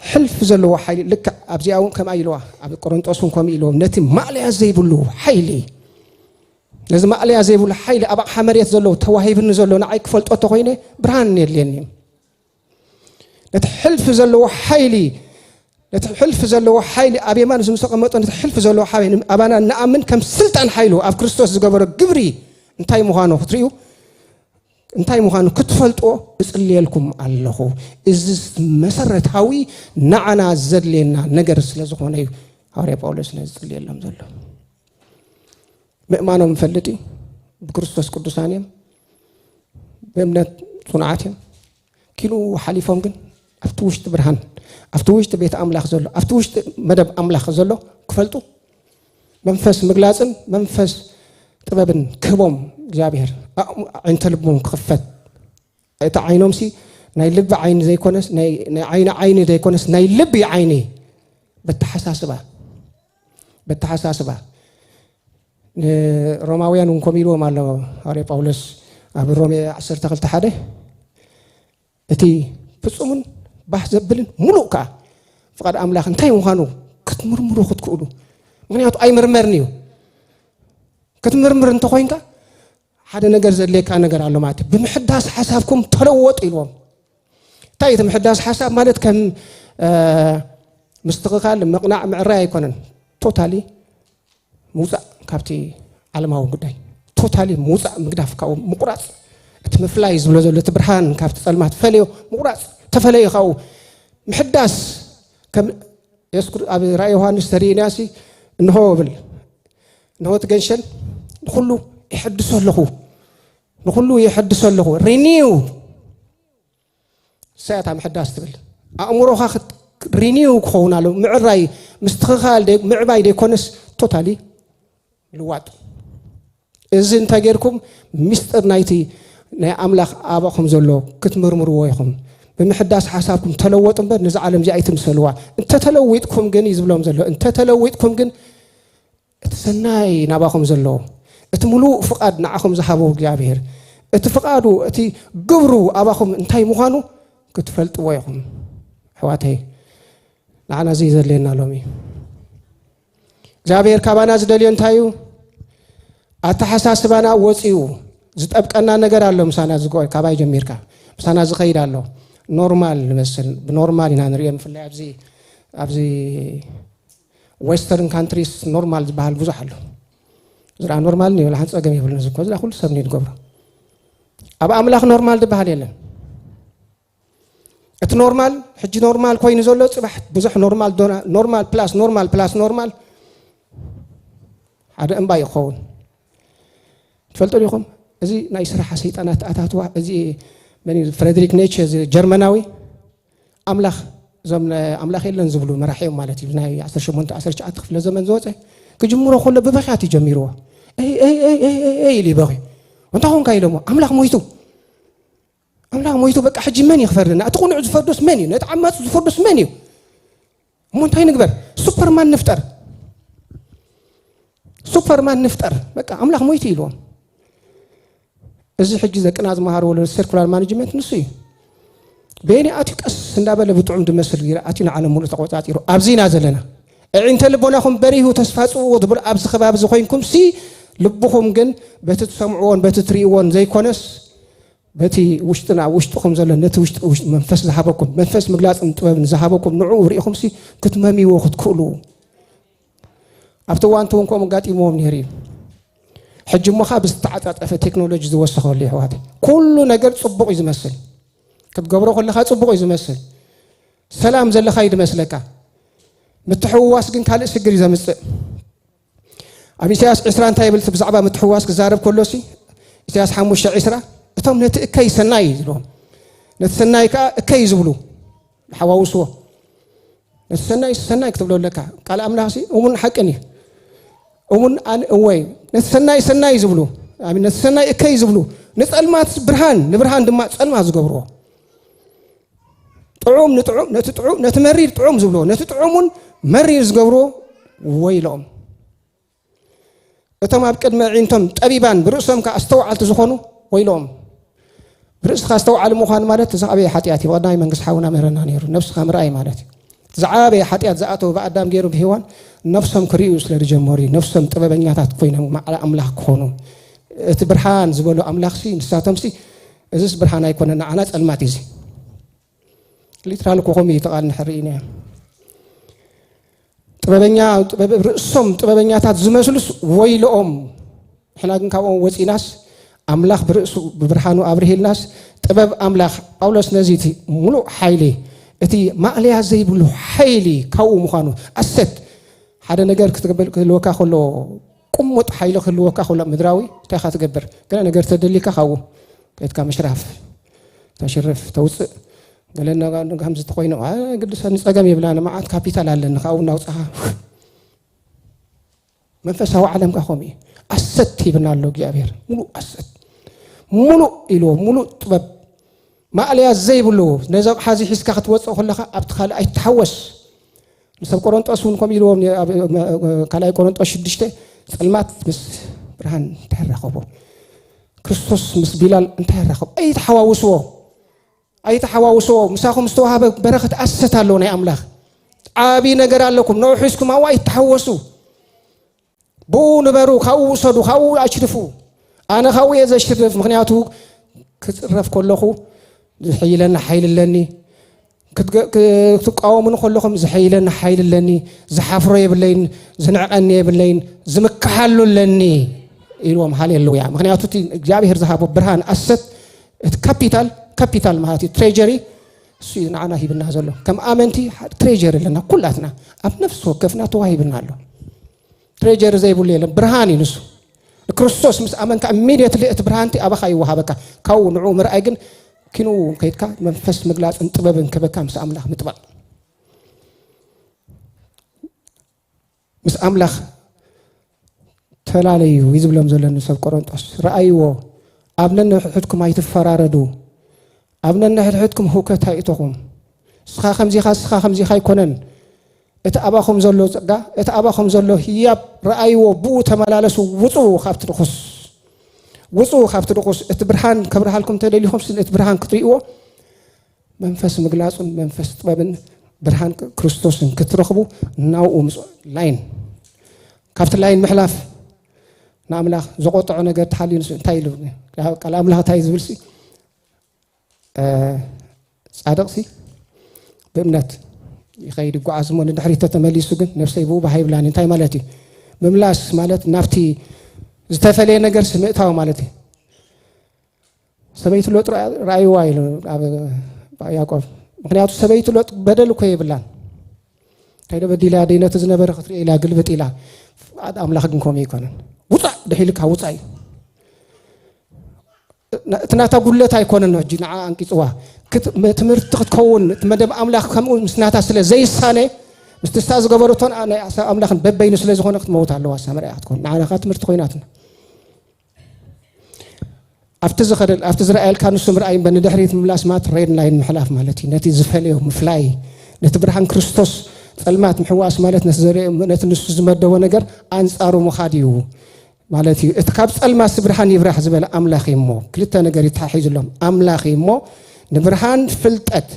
ሕልፊ ዘለዎ ሓይሊ ልክዕ ኣብዚኣ እውን ከምኣ ኢልዋ ኣብ ቆሮንጦስ እውን ከምኡ ኢልዎም ነቲ ማእለያ ዘይብሉ ሓይሊ ነዚ ማእለያ ዘይብሉ ሓይሊ ኣብ ኣቕሓ መሬት ዘሎ ተዋሂብኒ ዘሎ ንዓይ ክፈልጦ ተኮይነ ብርሃን የድልየኒ እዩ ነቲ ሕልፊ ዘለዎ ሓይሊ ነቲ ሕልፊ ዘለዎ ሓይሊ ኣብ የማን ዝምሰቀመጦ ነቲ ሕልፊ ዘለዎ ሓይሊ ኣባና ንኣምን ከም ስልጣን ሓይሉ ኣብ ክርስቶስ ዝገበሮ ግብሪ እንታይ ምዃኑ ክትርእዩ እንታይ ምዃኑ ክትፈልጦ እጽልየልኩም ኣለኹ። እዚ መሰረታዊ ንዓና ዘድልየና ነገር ስለ ዝኾነ እዩ ሃዋርያ ጳውሎስ ነዚ ዝጽልየሎም ዘሎ። ምእማኖም ንፈልጥ እዩ። ብክርስቶስ ቅዱሳን እዮም። ብእምነት ጽኑዓት እዮም። ኪሉ ሓሊፎም ግን ኣብቲ ውሽጢ ብርሃን ኣብቲ ውሽጢ ቤት ኣምላኽ ዘሎ ኣብቲ ውሽጢ መደብ ኣምላኽ ዘሎ ክፈልጡ መንፈስ ምግላጽን መንፈስ ጥበብን ክህቦም እግዚኣብሔር ኣዕንተ ልቦም ክኽፈት እቲ ዓይኖምሲ ናይ ልቢ ዓይኒ ዘይኮነስ ናይ ዓይኒ ዓይኒ ዘይኮነስ ናይ ልቢ ዓይኒ በተሓሳስባ በተሓሳስባ ንሮማውያን እውን ከምኡ ኢልዎም ኣሎ ሃዋርያ ጳውሎስ ኣብ ሮሜ ዓሰርተ ክልተ ሓደ እቲ ፍጹምን ባህ ዘብልን ሙሉእ ከዓ ፍቓድ ኣምላኽ እንታይ ምዃኑ ክትምርምሩ ክትክእሉ ምክንያቱ ኣይምርመርን እዩ ክትምርምር እንተኾይንካ ሓደ ነገር ዘድልየካ ነገር ኣሎ ማለት እዩ። ብምሕዳስ ሓሳብኩም ተለወጡ ኢልዎም። እንታይ እቲ ምሕዳስ ሓሳብ ማለት? ከም ምስትኽኻል፣ ምቕናዕ፣ ምዕራይ ኣይኮነን። ቶታሊ ምውፃእ ካብቲ ዓለማዊ ጉዳይ፣ ቶታሊ ምውፃእ፣ ምግዳፍ፣ ካብኡ ምቁራፅ። እቲ ምፍላይ ዝብሎ ዘሎ፣ እቲ ብርሃን ካብቲ ፀልማት ፈልዮ ምቁራፅ፣ ተፈለዮ ካብኡ ምሕዳስ። ከም የሱስ ኣብ ራእይ ዮሃንስ ተርእዩና ሲ፣ እንሆ ብል፣ እንሆ እቲ ገንሸል ንኹሉ ይሐድሶ ኣለኹ፣ ንኹሉ ይሐድሶ ኣለኹ። ሪኒው ሰያታ ምሕዳስ ትብል፣ ኣእምሮኻ ሪኒው ክኸውን ኣሎ። ምዕራይ፣ ምስትኽኻል፣ ምዕባይ ደይኮነስ ቶታሊ ልዋጥ። እዚ እንታይ ጌርኩም? ሚስጥር ናይቲ ናይ ኣምላኽ ኣባኹም ዘሎ ክትምርምርዎ ኢኹም። ብምሕዳስ ሓሳብኩም ተለወጡ እምበር ነዚ ዓለም እዚኣ ኣይትምሰልዋ። እንተተለዊጥኩም ግን እዩ ዝብሎም ዘሎ። እንተተለዊጥኩም ግን እቲ ሰናይ ናባኹም ዘሎ፣ እቲ ምሉእ ፍቓድ ንዓኹም ዝሃቦ እግዚኣብሔር፣ እቲ ፍቓዱ፣ እቲ ግብሩ ኣባኹም እንታይ ምዃኑ ክትፈልጥዎ ኢኹም። ኣሕዋተይ፣ ንዓና እዚ ዘድልየና ሎሚ። እግዚኣብሔር ካባና ዝደልዮ እንታይ እዩ? ኣተሓሳስባና ወፂኡ ዝጠብቀና ነገር ኣሎ። ምሳና ዝጎ-፣ ካባይ ጀሚርካ ምሳና ዝኸይድ ኣሎ። ኖርማል ንመስል፣ ብኖርማል ኢና ንሪኦ። ብፍላይ ኣብዚ፣ ኣብዚ ዌስተርን ካንትሪስ ኖርማል ዝበሃል ብዙሕ ኣሎ። ዝራ ኖርማል ንብል ሓን ጸገም የብሉን። እዚ እኮ ዝራ ኩሉ ሰብ ንዝገብሮ። ኣብ ኣምላኽ ኖርማል ዝበሃል የለን። እቲ ኖርማል ሕጂ ኖርማል ኮይኑ ዘሎ ጽባሕ ብዙሕ ኖርማል ዶና-፣ ኖርማል ፕላስ ኖርማል ፕላስ ኖርማል ሓደ እምባ ይኸውን። ትፈልጡ ዲኹም? እዚ ናይ ስራሕ ሰይጣናት ኣታትዋ፣ እዚ መን እዩ? ፍሬድሪክ ኔቸ፣ እዚ ጀርመናዊ። ኣምላኽ፣ እዞም ነ-፣ ኣምላኽ የለን ዝብሉ መራሒ እዮም ማለት እዩ። ናይ ዓሰርተ ሸሞንተ ዓሰርተ ትሽዓተ ክፍለ ዘመን ዝወፀ ክጅምሮ ከሎ ብበኽያት እዩ ጀሚርዎ። "ኤይ፣ ኤይ፣ ኤይ፣ ኤይ፣ ኤይ" ኢሉ ይበኽዩ። "እንታይ ኾንካ?" ኢሎሞ፣ "ኣምላኽ ሞይቱ። ኣምላኽ ሞይቱ፣ በቃ ሕጂ መን እዩ ክፈርደና? እቲ ቁኑዕ ዝፈርዶስ መን እዩ? ነቲ ዓማፁ ዝፈርዶስ መን እዩ? እሞ እንታይ ንግበር? ሱፐርማን ንፍጠር። ሱፐርማን ንፍጠር። በቃ ኣምላኽ ሞይቱ" ኢልዎም። እዚ ሕጂ ደቅና ዝመሃርዎ ዘሎ ሰርኩላር ማኔጅመንት ንሱ እዩ። በየኒ ኣትዩ ቀስ እንዳበለ ብጥዑም ዝመስል ገይሩ ኣትዩ ንዓለም ሙሉእ ተቆጻጺሩ። ኣብዚ ኢና ዘለና። ኣዒንተ ልቦናኹም በሪሁ ተስፋ ጽውኡ ትብሉ ኣብዚ ከባቢ እዚ ኮይንኩም ሲ ልብኹም ግን በቲ ትሰምዕዎን በቲ ትርእይዎን ዘይኮነስ በቲ ውሽጥና ውሽጥኹም ዘሎ ነቲ ውሽጢ ውሽጢ መንፈስ ዝሃበኩም መንፈስ ምግላጽን ጥበብን ዝሃበኩም ንዕኡ ርኢኹም ሲ ክትመምይዎ ክትክእሉ ኣብቲ እዋንቲ እውን ከምኡ ኣጋጢምዎም ነይሩ እዩ። ሕጂ እሞ ኸዓ ብዝተዓጻጸፈ ቴክኖሎጂ ዝወሰኸሉ እዩ ኣሕዋተይ። ኩሉ ነገር ጽቡቕ እዩ ዝመስል። ክትገብሮ ከለኻ ጽቡቕ እዩ ዝመስል። ሰላም ዘለኻ እዩ ዝመስለካ። ምትሕውዋስ ግን ካልእ ሽግር እዩ ዘምጽእ። ኣብ ኢሳያስ ዕስራ እንታይ ይብል? ብዛዕባ ምትሕውዋስ ክዛረብ ከሎሲ ኢሳያስ ሓሙሽተ ዕስራ እቶም ነቲ እከይ ሰናይ እዩ ዝብሎም። ነቲ ሰናይ ከኣ እከይ እዩ ዝብሉ። ሓዋውስዎ። ነቲ ሰናይ ሰናይ ክትብሎ ኣለካ። ቃል ኣምላኽሲ እሙን ሓቅን እዩ። እሙን ኣን-፣ እወይ፣ ነቲ ሰናይ ሰናይ ዝብሉ፣ ኣሚን፣ ነቲ ሰናይ እከይ ዝብሉ፣ ንጸልማት ብርሃን፣ ንብርሃን ድማ ጸልማት ዝገብርዎ። ጥዑም ንጥዑም፣ ነቲ ጥዑም፣ ነቲ መሪር ጥዑም ዝብልዎ፣ ነቲ ጥዑሙን መሪር ዝገብርዎ ወይሎም። እቶም ኣብ ቅድሚ ኣዒንቶም ጠቢባን ብርእሶም ከኣ ኣስተውዓልቲ ዝኾኑ ወይሎም። ብርእስኻ ኣስተውዓሊ ምዃን ማለት ዝዓበየ ሓጢኣት እዩ። ብቐዳማይ መንግስቲ ሓውና ምህረና ነይሩ። ነብስኻ ምርኣይ ማለት እዩ። ዝዓበየ ሓጢኣት ዝኣተወ ብኣዳም ገይሩ ብሄዋን ነብሶም ክርእዩ ስለ ዝጀመሩ እዩ። ነብሶም ጥበበኛታት ኮይኖም ማዕረ ኣምላኽ ክኾኑ። እቲ ብርሃን ዝበሎ ኣምላኽሲ ንሳቶምሲ እዚስ ብርሃን ኣይኮነ ንዓና ጸልማት እዩ እዚ። ሊትራል እኮ ከምኡ እዩ እቲ ቃል ንሕር ኢና። ጥበበኛ፣ ጥበብ-፣ ርእሶም ጥበበኛታት ዝመስሉስ ወይልኦም። ንሕና ግን ካብኦም ወጺናስ ኣምላኽ ብርእሱ ብብርሃኑ ኣብርሂልናስ ጥበብ ኣምላኽ ጳውሎስ ነዚ እቲ ሙሉእ ሓይሊ እቲ ማእለያ ዘይብሉ ሓይሊ ካብኡ ምዃኑ ኣሰት ሓደ ነገር ክትብል ክህልወካ ከሎ ቁሙጥ ሓይሊ ክህልወካ ከሎ ምድራዊ እንታይ ኢኻ ትገብር? ገለ ነገር ተደሊካ ካብኡ ከድካ ምሽራፍ ተሽርፍ ተውፅእ ገለ ነጋ-፣ ነጋ ከምዚ ተኮይኑ፣ አ፣ ግድሰ ንፀገም የብላን፣ መዓት ካፒታል ኣለኒ፣ ካብኡ እናውፃኻ። መንፈሳዊ ዓለም ከ ከምኡ እዩ። ኣሰት ሂብና ኣሎ እግዚኣብሔር። ሙሉእ ኣሰት። ሙሉእ ኢልዎ፣ ሙሉእ ጥበብ። ማእለያ ዘይብሉ፣ ነዚ ኣቕሓ እዚ ሒዝካ ክትወፅእ ከለኻ ኣብቲ ካልእ ኣይትተሓወስ። ንሰብ ቆሮንጦስ እውን ከምኡ ኢልዎም፣ ኣብ፣ ካልኣይ ቆሮንጦስ ሽዱሽተ፣ ጸልማት ምስ ብርሃን እንታይ ይራኸቦ? ክርስቶስ ምስ ቢላል እንታይ ይራኸቦ? ኣይተሓዋውስዎ። ኣይተሓዋውስዎ። ምሳኹም ዝተዋሃበ በረኸት ኣሰት ኣሎ ናይ ኣምላኽ። ዓቢ ነገር ኣለኩም። ንዑ ሒዝኩም ኣብኡ ኣይተሓወሱ። ብኡ ንበሩ፣ ካብኡ ውሰዱ፣ ካብኡ ኣሽርፉ። ኣነ ካብኡ እየ ዘሽርፍ፣ ምኽንያቱ ክጽረፍ ከለኹ ዝሕይለኒ ሓይሊ ኣለኒ። ክትገ- ክትቃወሙኒ ከለኹም ዝሕይለኒ ሓይሊ ኣለኒ። ዝሓፍሮ የብለይን፣ ዝንዕቐኒ የብለይን፣ ዝምክሓሉ ኣለኒ ኢልዎም። ሃሌሉያ! ምኽንያቱ እቲ እግዚኣብሔር ዝሃቦ ብርሃን ኣሰት፣ እቲ ካፒታል፣ ካፒታል ማለት እዩ፣ ትሬጀሪ፣ እሱ እዩ ንዓና ሂብና ዘሎ። ከም ኣመንቲ ትሬጀሪ ኣለና ኩላትና፣ ኣብ ነፍሲ ወከፍና ተዋሂብና ኣሎ። ትሬጀሪ ዘይብሉ የለን። ብርሃን እዩ ንሱ። ንክርስቶስ ምስ ኣመንካ፣ ኢሚድየትሊ እቲ ብርሃንቲ ኣባኻ ይወሃበካ። ካብኡ ንዕኡ ምርኣይ ግን፣ ኪንኡ እውን ከይድካ መንፈስ ምግላፅን ጥበብን ክበካ፣ ምስ ኣምላኽ ምጥባቕ። ምስ ኣምላኽ ተላለዩ እዩ ዝብሎም ዘሎ ንሰብ ቆሮንጦስ። ረኣይዎ፣ ኣብ ነንሕድሕድኩም ኣይትፈራረዱ፣ ኣብ ነንሕድሕድኩም ህውከት ኣይእተኹም። ንስኻ ከምዚኻ፣ ንስኻ ከምዚኻ ኣይኮነን። እቲ ኣባኹም ዘሎ ጸጋ፣ እቲ ኣባኹም ዘሎ ህያብ ረኣይዎ፣ ብኡ ተመላለሱ፣ ውጹ ካብቲ ርኹስ። ውጹ ካብቲ ርኹስ። እቲ ብርሃን ከብርሃልኩም ተደሊኹም፣ ስለ እቲ ብርሃን ክትርእይዎ፣ መንፈስ ምግላጹን መንፈስ ጥበብን ብርሃን ክርስቶስን ክትረኽቡ፣ ናብኡ ምጹ። ላይን፣ ካብቲ ላይን ምሕላፍ ንኣምላኽ ዘቆጥዖ ነገር ተሓልዩ፣ ንሱ እንታይ ኢሉ? ቃል ኣምላኽ እንታይ ዝብል ሲ? እ፣ ጻድቕ ሲ ብእምነት ይኸይድ ይጓዓዝ እሞ፣ ንድሕሪት ተተመሊሱ ግን፣ ነፍሰይ ብኡ ባህ ይብላኒ። እንታይ ማለት እዩ? ምምላስ ማለት ናብቲ ዝተፈለየ ነገር ሲ ምእታው ማለት እዩ። ሰበይቲ ሎጥ ረኣ- ረኣይዋ ኢሉ ኣብ ያዕቆብ። ምኽንያቱ ሰበይቲ ሎጥ በደል እኮ የብላን። እንታይ ዶ በዲላ? ደይ ነቲ ዝነበረ ክትርኢ ኢላ ግልብጥ ኢላ። ኣምላኽ ግን ከምኡ ኣይኮነን። ውጻእ ድሒልካ ውጻእ እዩ። እቲ ናታ ጉለት ኣይኮነን ሕጂ ንዓ ኣንቂጽዋ። ክት- ትምህርቲ ክትከውን፣ እቲ መደብ ኣምላኽ ከምኡ ምስ ናታ ስለ ዘይሳነ፣ ምስቲ ንሳ ዝገበረቶን ኣ- ናይ ኣሳ- ኣምላኽን በበይኑ ስለ ዝኾነ ክትመውት ኣለዋ። ሳምርያ ክትኮን ንዓና ከኣ ትምህርቲ ኮይናትና። ኣብቲ ዝኸደ- ኣብቲ ዝረኣየልካ ንሱ ምርኣይ እምበር፣ ንድሕሪት ምምላስ ማለት ሬድ ላይን ምሕላፍ ማለት እዩ። ነቲ ዝፈለዮ ምፍላይ፣ ነቲ ብርሃን ክርስቶስ ጸልማት ምሕዋስ ማለት፣ ነቲ ዘርእ- ነቲ ንሱ ዝመደቦ ነገር ኣንጻሩ ምኻድ እዩ ማለት እዩ። እቲ ካብ ጸልማት ብርሃን ይብራህ ዝበለ ኣምላኽ እዩ እሞ፣ ክልተ ነገር ይተሓሒዙሎም። ኣምላኽ እዩ እሞ፣ ንብርሃን ፍልጠት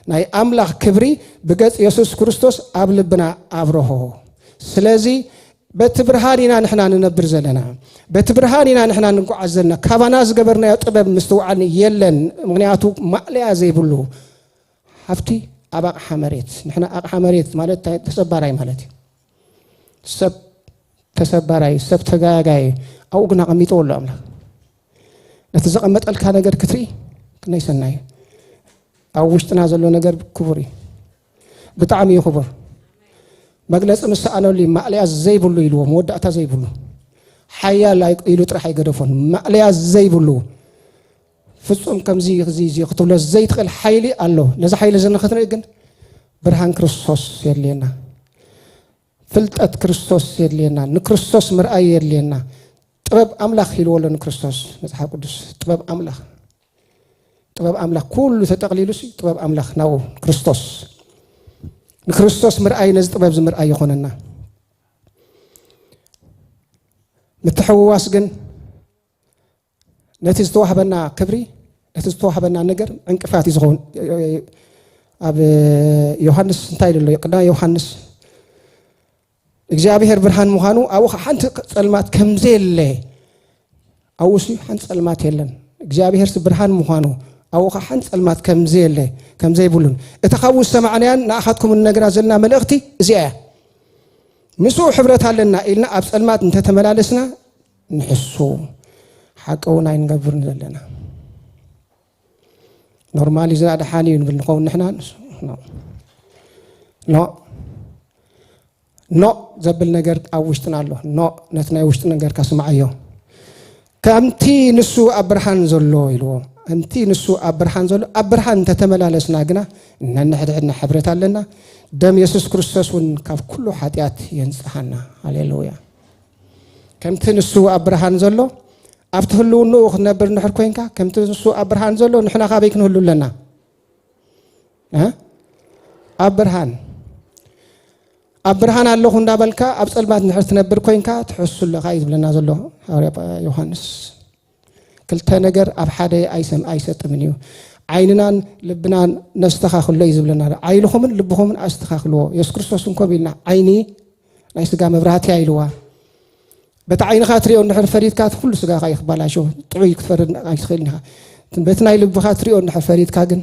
ናይ ኣምላኽ ክብሪ ብገጽ የሱስ ክርስቶስ ኣብ ልብና ኣብርሆ። ስለዚ በቲ ብርሃን ኢና ንሕና ንነብር ዘለና። በቲ ብርሃን ኢና ንሕና ንጓዓዝ ዘለና። ካባና ዝገበርናዮ ጥበብ ምስትውዓል የለን። ምኽንያቱ ማእለያ ዘይብሉ ሃብቲ ኣብ ኣቕሓ መሬት። ንሕና ኣቕሓ መሬት ማለት እንታይ? ተሰባራይ ማለት እዩ። ሰብ ተሰባራይ፣ ሰብ ተጋጋይ፣ ኣብኡ ግን ኣቐሚጥዎ ኣሎ ኣምላኽ። ነቲ ዘቐመጠልካ ነገር ክትርኢ ክንደይ ሰናይ እዩ። ኣብ ውሽጥና ዘሎ ነገር ክቡር እዩ። ብጣዕሚ እዩ ክቡር። መግለጺ ምስ ሰኣነሉ እዩ፣ ማእለያ ዘይብሉ ኢልዎ፣ መወዳእታ ዘይብሉ። ሓያል ኣይ- ኢሉ ጥራሕ ኣይገደፎን። ማእለያ ዘይብሉ፣ ፍጹም ከምዚ፣ እዚ፣ እዚ ክትብሎ ዘይትኽእል ሓይሊ ኣሎ። ነዚ ሓይሊ እዚ ንክትርኢ ግን ብርሃን ክርስቶስ የድልየና። ፍልጠት ክርስቶስ የድልየና። ንክርስቶስ ምርኣይ የድልየና። ጥበብ ኣምላኽ ኢልዎ ኣሎ ንክርስቶስ መጽሓፍ ቅዱስ። ጥበብ ኣምላኽ፣ ጥበብ ኣምላኽ ኩሉ ተጠቕሊሉ ሲ ጥበብ ኣምላኽ ናብኡ ክርስቶስ። ንክርስቶስ ምርኣይ ነዚ ጥበብ እዚ ምርኣይ ይኾነና። ምትሕውዋስ ግን ነቲ ዝተዋህበና ክብሪ፣ ነቲ ዝተዋህበና ነገር ዕንቅፋት እዩ ዝኸውን። ኣብ ዮሃንስ እንታይ ኢሉ ኣሎ? ቀዳማይ ዮሃንስ፣ እግዚኣብሔር ብርሃን ምዃኑ ኣብኡ ኸዓ ሓንቲ ጸልማት ከም ዘየለ፣ ኣብኡ ሲ ሓንቲ ጸልማት የለን። እግዚኣብሔር ሲ ብርሃን ምዃኑ ኣብኡ ኸዓ ሓንቲ ጸልማት ከም ዘየለ፣ ከም ዘይብሉን፣ እታ ካብኡ ዝሰማዕናያን ንኣኻትኩም እንነግራ ዘለና መልእኽቲ እዚኣ እያ። ምስኡ ሕብረት ኣለና ኢልና ኣብ ጸልማት እንተተመላለስና ንሕሱ፣ ሓቂ እውን ኣይንገብርን ዘለና። ኖርማሊ ዝና ደሓን እዩ ንብል ንኸውን ንሕና። ንሱ፣ ኖ። ኖ። ኖ ዘብል ነገር ኣብ ውሽጥና ኣሎ። ኖ፣ ነቲ ናይ ውሽጢ ነገርካ ስምዓዮ። ከምቲ ንሱ ኣብ ብርሃን ዘሎ ኢልዎ። ከምቲ ንሱ ኣብ ብርሃን ዘሎ፣ ኣብ ብርሃን እንተተመላለስና ግና፣ ነንሕድሕድና ሕብረት ኣለና። ደም የሱስ ክርስቶስ እውን ካብ ኩሉ ሓጢኣት የንጽሃና። ሃሌሉያ። ከምቲ ንሱ ኣብ ብርሃን ዘሎ፣ ኣብቲ ህልውንኡ ክትነብር እንድሕር ኮይንካ፣ ከምቲ ንሱ ኣብ ብርሃን ዘሎ፣ ንሕና ካበይ ክንህሉ ኣለና? እ? ኣብ ብርሃን። ኣብ ብርሃን ኣለኹ እንዳበልካ፣ ኣብ ጸልማት እንድሕር ትነብር ኮይንካ፣ ትሕሱ ኣለኻ እዩ ዝብለና ዘሎ ሃዋርያ ጳ-፣ ዮሃንስ። ክልተ ነገር ኣብ ሓደ ኣይሰም-፣ ኣይሰጥምን እዩ። ዓይንናን ልብናን ነስተኻኽሎ እዩ ዝብለና። ዓይንኹምን ልብኹምን ኣስተኻኽልዎ። የሱስ ክርስቶስ እንኮ ኢልና፣ ዓይኒ ናይ ስጋ መብራህቲ እያ ኢልዋ። በቲ ዓይንኻ ትሪኦ እንድሕር ፈሪድካ፣ እቲ ኩሉ ስጋኻ እዩ ክበላሾ። ጥዑይ ክትፈርድ ኣይትኽእልን ኢኻ። በቲ ናይ ልብኻ ትሪኦ እንድሕር ፈሪድካ ግን፣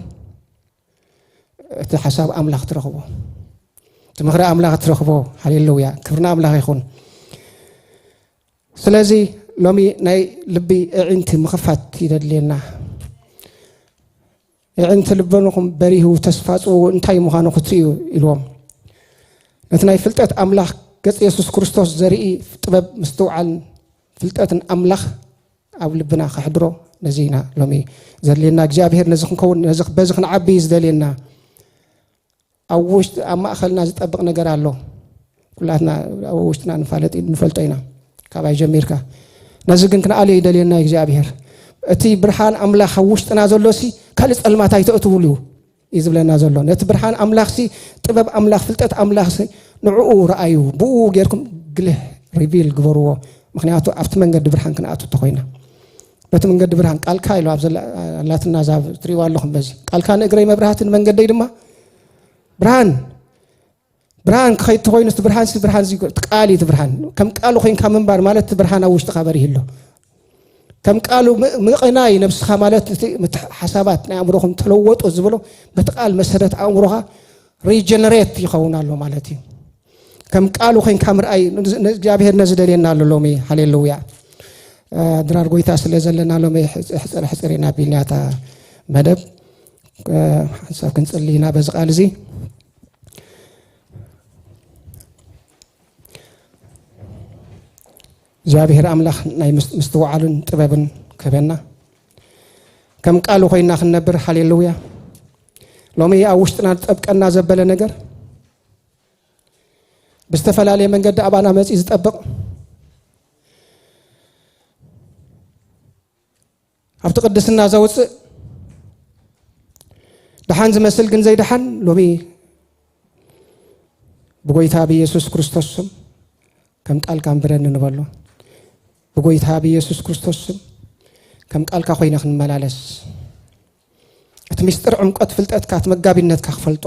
እቲ ሓሳብ ኣምላኽ ትረኽቦ፣ እቲ ምኽሪ ኣምላኽ ትረኽቦ። ሃሌሉያ፣ ክብሪ ንኣምላኽ ይኹን። ስለዚ ሎሚ ናይ ልቢ ኣዒንቲ ምኽፋት ይደድልየና። ኣዒንቲ ልበንኹም በሪሁ፣ ተስፋ ጽውኡ እንታይ ምዃኑ ክትርእዩ ኢልዎም። ነቲ ናይ ፍልጠት ኣምላኽ ገጽ የሱስ ክርስቶስ ዘርኢ ጥበብ፣ ምስትውዓል፣ ፍልጠትን ኣምላኽ ኣብ ልብና ከሕድሮ፣ ነዚ ኢና ሎሚ ዘድልየና። እግዚኣብሔር ነዚ ክንከውን፣ ነዚ፣ በዚ ክንዓቢ እዩ ዝደልየና። ኣብ ውሽጢ፣ ኣብ ማእኸልና ዝጠብቕ ነገር ኣሎ። ኩላትና ኣብ ውሽጥና ንፋለጥ፣ ንፈልጦ ኢና፣ ካባይ ጀሚርካ። ነዚ ግን ክንኣልዮ ይደልየና እግዚኣብሔር። እቲ ብርሃን ኣምላኽ ኣብ ውሽጥና ዘሎ ሲ፣ ካልእ ጸልማት ኣይተእትውሉ እዩ ዝብለና ዘሎ። ነቲ ብርሃን ኣምላኽ ሲ፣ ጥበብ ኣምላኽ፣ ፍልጠት ኣምላኽ ሲ፣ ንዕኡ ረኣዩ፣ ብኡ ጌርኩም ግልህ፣ ሪቪል ግበርዎ። ምኽንያቱ ኣብቲ መንገዲ ብርሃን ክንኣቱ እንተኾይና፣ በቲ መንገዲ ብርሃን ቃልካ ኢሉ ኣብ ዘላ-፣ ኣላትና ዛብ ትሪእዋ ኣለኹም። በዚ ቃልካ ንእግረይ መብራህቲ ንመንገደይ ድማ ብርሃን፣ ብርሃን ክኸይድ ተኾይኑ፣ እቲ ብርሃን ሲ፣ ብርሃን ዚ፣ እቲ ቃል እዩ እቲ ብርሃን። ከም ቃሉ ኮይንካ ምንባር ማለት እቲ ብርሃን ኣብ ውሽጥኻ በሪህ ኣሎ። ከም ቃሉ ም-፣ ምቕናይ ነብስኻ ማለት እቲ ምት-፣ ሓሳባት ናይ ኣእምሮኹም ተለወጡ ዝብሎ፣ በቲ ቃል መሰረት ኣእምሮኻ ሪጀነሬት ይኸውን ኣሎ ማለት እዩ። ከም ቃሉ ኮይንካ ምርኣይ ን-፣ ን-፣ እግዚኣብሔር ነዚ ደልየና ኣሎ ሎሚ። ሃሌሉያ። እ፣ ድራር ጎይታ ስለ ዘለና ሎሚ ሕጽ-፣ ሕጽር ሕጽር ኢና ቢልናታ መደብ፣ እ፣ ሓንሳብ ክንጽሊ ኢና በዚ ቃል እዚ። እግዚኣብሔር ኣምላኽ ናይ ምስ-፣ ምስትውዓልን ጥበብን ክህበና፣ ከም ቃሉ ኮይንና ክንነብር። ሃሌሉያ። ሎሚ ኣብ ውሽጥና ዝጠብቀና ዘበለ ነገር፣ ብዝተፈላለየ መንገዲ ኣባና መጺኡ ዝጠብቕ፣ ኣብቲ ቅድስና ዘውፅእ፣ ደሓን ዝመስል ግን ዘይደሓን፣ ሎሚ ብጎይታ ብኢየሱስ ክርስቶስ ስም ከም ቃልካ እንብረኒ ንበሎ። ብጎይታ ብኢየሱስ ክርስቶስ ስም ከም ቃልካ ኮይነ ክንመላለስ፣ እቲ ምስጢር ዕምቆት ፍልጠትካ፣ እቲ መጋቢነትካ ክፈልጦ።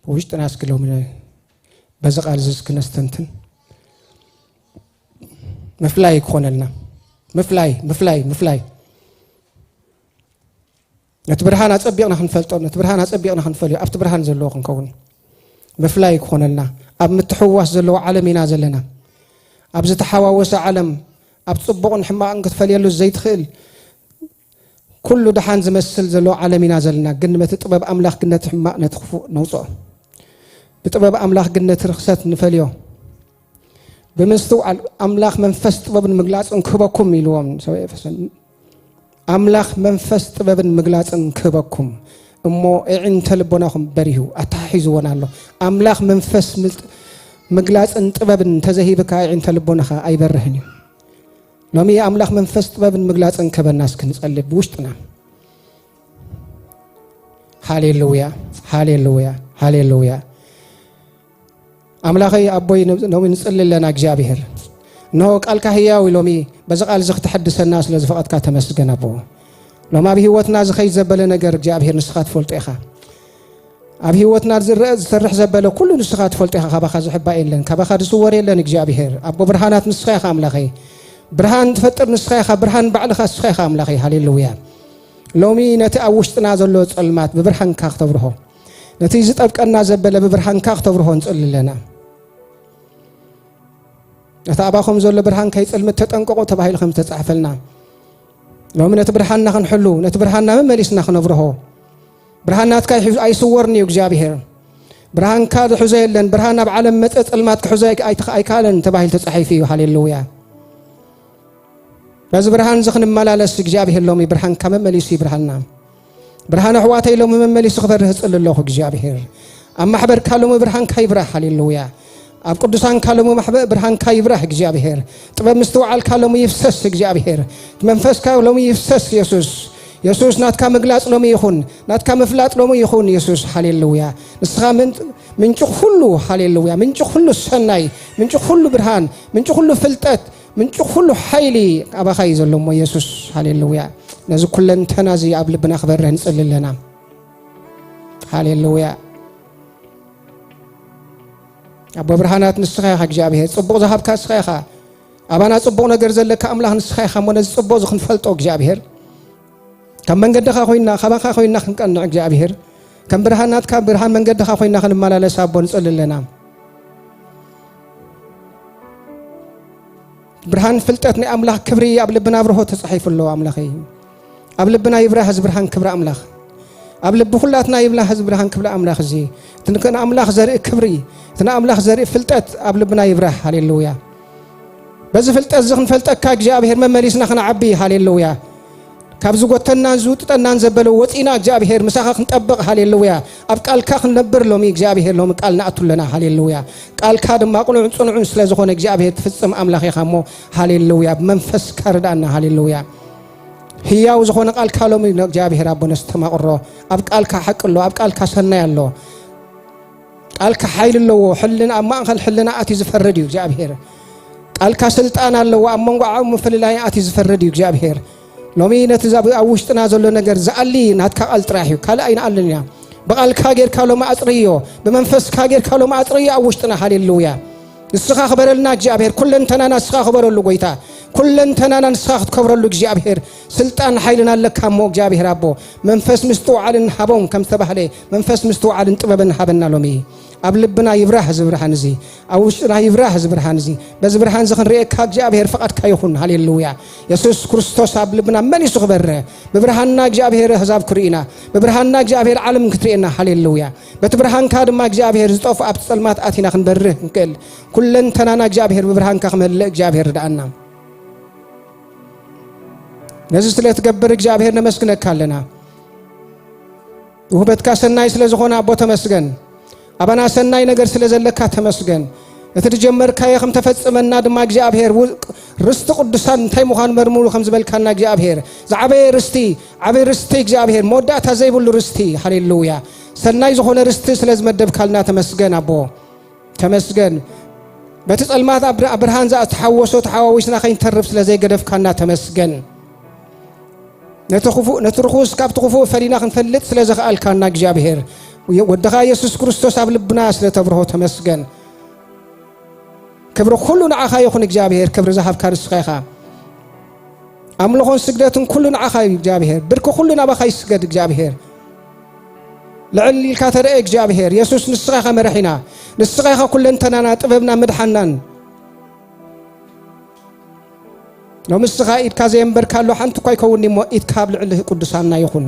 ብውሽጥና እስኪ ሎሚ በዚ ቃል እዚ እስኪ ነስተንትን። ምፍላይ ክኾነልና። ምፍላይ፣ ምፍላይ፣ ምፍላይ። ነቲ ብርሃን ኣጸቢቕና ክንፈልጦ፣ ነቲ ብርሃን ኣጸቢቕና ክንፈልዮ፣ ኣብቲ ብርሃን ዘለዎ ክንከውን። ምፍላይ ክኾነልና። ኣብ ምትሕውዋስ ዘለዎ ዓለም ኢና ዘለና። ኣብ ዝተሓዋወሰ ዓለም፣ ኣብ ጽቡቕን ሕማቕን ክትፈልየሉ ዘይትኽእል፣ ኩሉ ደሓን ዝመስል ዘሎ ዓለም ኢና ዘለና። ግን ነቲ ጥበብ ኣምላኽ ግን ነቲ ሕማቕ፣ ነቲ ክፉእ ነውጽኦ። ብጥበብ ኣምላኽ ግን ነቲ ርኽሰት ንፈልዮ። ብምስትውዓል ኣምላኽ መንፈስ ጥበብን ምግላጽን ክህበኩም ኢልዎም ሰብ ኤፌሶን። ኣምላኽ መንፈስ ጥበብን ምግላጽን ክህበኩም እሞ፣ ኣዒንተ ልቦናኹም በሪሁ ኣተሓሒዝዎን ኣሎ። ኣምላኽ መንፈስ ምል-፣ ምግላጽን ጥበብን እንተዘይሂብካ፣ ኣዒንተ ልቦናኻ ኣይበርህን እዩ። ሎሚ ኣምላኽ መንፈስ ጥበብን ምግላጽን ክህበና እስኪ ንጸልይ ብውሽጥና። ሃሌሉያ፣ ሃሌሉያ፣ ሃሌሉያ። ኣምላኸይ ኣቦይ፣ ሎሚ ንጽሊ ኣለና እግዚኣብሔር። እንሆ ቃልካ ህያው እዩ፣ ሎሚ በዚ ቃል እዚ ክትሐድሰና ስለ ዝፈቐድካ ተመስገን ኣቦ። ሎሚ ኣብ ህይወትና ዝኸይድ ዘበለ ነገር እግዚኣብሔር ንስኻ ትፈልጦ ኢኻ። ኣብ ህይወትና ዝረአ ዝሰርሕ ዘበለ ኩሉ ንስኻ ትፈልጦ ኢኻ። ካባኻ ዝሕባእ የለን፣ ካባኻ ዝስወር የለን እግዚኣብሔር። ኣቦ ብርሃናት ንስኻ ኢኻ ኣምላኸይ። ብርሃን ትፈጥር ንስኻ ኢኻ፣ ብርሃን ባዕልኻ ንስኻ ኢኻ ኣምላኸይ። ሃሌሉያ። ሎሚ ነቲ ኣብ ውሽጥና ዘሎ ጸልማት ብብርሃንካ ክተብርሆ፣ ነቲ ዝጠብቀና ዘበለ ብብርሃንካ ክተብርሆ ንጽሊ ኣለና። እቲ ኣባኹም ዘሎ ብርሃን ከይጽልምት ተጠንቀቑ ተባሂሉ ከም ዝተጻሕፈልና፣ ሎሚ ነቲ ብርሃንና ክንሕሉ፣ ነቲ ብርሃንና መመሊስና ክነብርሆ። ብርሃን ናትካ ይሕዝ-፣ ኣይስወርን እዩ እግዚኣብሔር። ብርሃንካ ዝሕዞ የለን። ብርሃን ኣብ ዓለም መጸ፣ ጸልማት ክሕዞ ኣይክ-፣ ኣይትኽ-፣ ኣይከኣለን ተባሂሉ ተጻሒፉ እዩ። ሃሌሉያ። በዚ ብርሃን እዚ ክንመላለስ እግዚኣብሔር ሎሚ ብርሃንካ መመሊሱ ይብርሃልና። ብርሃን ኣሕዋተይ ሎሚ መመሊሱ ክበርህ እጽሊ ኣለኹ እግዚኣብሔር። ኣብ ማሕበርካ ሎሚ ብርሃንካ ይብራህ። ሃሌሉያ። ኣብ ቅዱሳንካ ሎሚ ማሕበ-፣ ብርሃንካ ይብራህ እግዚኣብሔር። ጥበብ ምስትውዓልካ ሎሚ ይፍሰስ እግዚኣብሔር። እቲ መንፈስካ ሎሚ ይፍሰስ የሱስ። የሱስ ናትካ ምግላጽ ሎሚ ይኹን። ናትካ ምፍላጥ ሎሚ ይኹን የሱስ። ሃሌሉያ። ንስኻ ምን-፣ ምንጪ ኩሉ፣ ሃሌሉያ፣ ምንጪ ኩሉ ሰናይ፣ ምንጪ ኩሉ ብርሃን፣ ምንጪ ኩሉ ፍልጠት፣ ምንጪ ኩሉ ሓይሊ ኣባኻ እዩ ዘሎ እሞ የሱስ። ሃሌሉያ። ነዚ ኩለንተና እዚ ኣብ ልብና ክበርህ ንጽሊ ኣለና። ሃሌሉያ። ኣቦ ብርሃናት ንስኻ ኢኻ እግዚኣብሔር፣ ጽቡቕ ዝሃብካ ንስኻ ኢኻ። ኣባና ጽቡቕ ነገር ዘለካ ኣምላኽ ንስኻ ኢኻ እሞ ነዚ ጽቡቕ እዚ ክንፈልጦ እግዚኣብሔር፣ ካብ መንገድኻ ኮይና፣ ካባኻ ኮይና ክንቀንዕ እግዚኣብሔር፣ ከም ብርሃናትካ ብርሃን መንገድኻ ኮይና ክንመላለስ ኣቦ ንጽሊ ኣለና። ብርሃን ፍልጠት ናይ ኣምላኽ ክብሪ ኣብ ልብና ኣብርሆ ተጻሒፉ ኣሎ ኣምላኸይ። ኣብ ልብና ይብራህ እዚ ብርሃን ክብሪ ኣምላኽ። ኣብ ልቢ ኩላትና ይብላህ እዚ ብርሃን ክብሪ ኣምላኽ እዚ። እቲ ንኣምላኽ ዘርኢ ክብሪ፣ እቲ ንኣምላኽ ዘርኢ ፍልጠት ኣብ ልብና ይብራህ። ሃሌሉያ። በዚ ፍልጠት እዚ ክንፈልጠካ እግዚኣብሔር መመሊስና ክንዓቢ። ሃሌሉያ። ካብ ዝጎተናን ዝውጥጠናን ዘበለ ወፂና እግዚኣብሔር ምሳኻ ክንጠብቕ። ሃሌሉያ። ኣብ ቃልካ ክንነብር ሎሚ እግዚኣብሔር ሎሚ ቃል ንኣቱ ኣለና። ሃሌሉያ። ቃልካ ድማ ቅኑዕን ጽኑዕን ስለ ዝኾነ እግዚኣብሔር ትፍጽም ኣምላኽ ኢኻ እሞ። ሃሌሉያ። ብመንፈስካ ርዳእና። ሃሌሉያ። ህያው ዝኾነ ቃልካ ሎሚ ንእግዚኣብሔር ኣቦ ነስተማቕሮ። ኣብ ቃልካ ሓቂ ኣሎ፣ ኣብ ቃልካ ሰናይ ኣሎ። ቃልካ ሓይሊ ኣለዎ። ሕልና ኣብ ማእኸል ሕልና ኣትዩ ዝፈርድ እዩ እግዚኣብሔር። ቃልካ ስልጣን ኣለዎ። ኣብ መንጎ ዓቕሚ ምፍልላይ ኣትዩ ዝፈርድ እዩ እግዚኣብሔር። ሎሚ ነቲ ዛ-፣ ኣብ ውሽጥና ዘሎ ነገር ዝኣሊ ናትካ ቃል ጥራሕ እዩ። ካልእ ኣይንኣልን ኢና። ብቓልካ ጌርካ ሎሚ ኣጽርዮ፣ ብመንፈስካ ጌርካ ሎሚ ኣጽርዮ ኣብ ውሽጥና። ሃሌሉያ። ንስኻ ክበረልና እግዚኣብሔር፣ ኩለንተናና ንስኻ ክበረሉ ጎይታ፣ ኩለንተናና ንስኻ ክትከብረሉ እግዚኣብሔር፣ ስልጣን ሓይልን ኣለካ እሞ እግዚኣብሔር ኣቦ፣ መንፈስ ምስትውዓልን ሃቦም ከም ዝተባህለ፣ መንፈስ ምስትውዓልን ጥበብን ሃበና ሎሚ። ኣብ ልብና ይብራህ እዚ ብርሃን እዚ፣ ኣብ ውሽጥና ይብራህ እዚ ብርሃን እዚ። በዚ ብርሃን እዚ ክንርእየካ እግዚኣብሔር ፍቓድካ ይኹን። ሃሌሉያ። የሱስ ክርስቶስ ኣብ ልብና መሊሱ ክበርህ፣ ብብርሃንና እግዚኣብሔር ኣህዛብ ክርእዩና፣ ብብርሃንና እግዚኣብሔር ዓለም ክትርእየና። ሃሌሉያ። በቲ ብርሃንካ ድማ እግዚኣብሔር ዝጠፍኡ ኣብቲ ጸልማት ኣቲና ክንበርህ ክንክእል፣ ኩለንተናና እግዚኣብሔር ብብርሃንካ ክመልእ እግዚኣብሔር ርድኣና። ነዚ ስለ ትገብር እግዚኣብሔር ነመስግነካ ኣለና። ውህበትካ ሰናይ ስለ ዝኾነ ኣቦ ተመስገን። ኣባና ሰናይ ነገር ስለ ዘለካ ተመስገን። እቲ ዝጀመርካዮ ከም ተፈጽመና ድማ እግዚኣብሔር ው-፣ ርስቲ ቅዱሳን እንታይ ምዃኑ መርምሩ ከም ዝበልካና እግዚኣብሔር፣ ዝዓበየ ርስቲ፣ ዓበየ ርስቲ እግዚኣብሔር፣ መወዳእታ ዘይብሉ ርስቲ። ሃሌሉያ። ሰናይ ዝኾነ ርስቲ ስለ ዝመደብካልና ተመስገን ኣቦ። ተመስገን። በቲ ጸልማት ኣብ ብር-፣ ብርሃን ዝኣ-፣ ዝተሓወሶ ተሓዋዊስና ከይንተርፍ ስለ ዘይገደፍካና ተመስገን። ነቲ ክፉእ፣ ነቲ ርኹስ ካብቲ ክፉእ ፈሊና ክንፈልጥ ስለ ዘኽኣልካና እግዚኣብሔር፣ ወድኻ የሱስ ክርስቶስ ኣብ ልብና ስለ ተብርሆ ተመስገን። ክብሪ ኩሉ ንዓኻ ይኹን እግዚኣብሔር፣ ክብሪ ዝሃብካ ንስኻ ኢኻ። ኣምልኾን ስግደትን ኩሉ ንዓኻ እዩ እግዚኣብሔር። ብርኪ ኩሉ ናባኻ ይስገድ እግዚኣብሔር። ልዕል ኢልካ ተረአ እግዚኣብሔር። የሱስ ንስኻ ኢኻ መራሒና። ንስኻ ኢኻ ኩለንተናና፣ ጥበብና፣ ምድሓናን። ሎሚ ንስኻ ኢድካ ዘየንበርካሉ ሓንቲ እኳ ኣይከውን እሞ ኢድካ ኣብ ልዕሊ ቅዱሳንና ይኹን።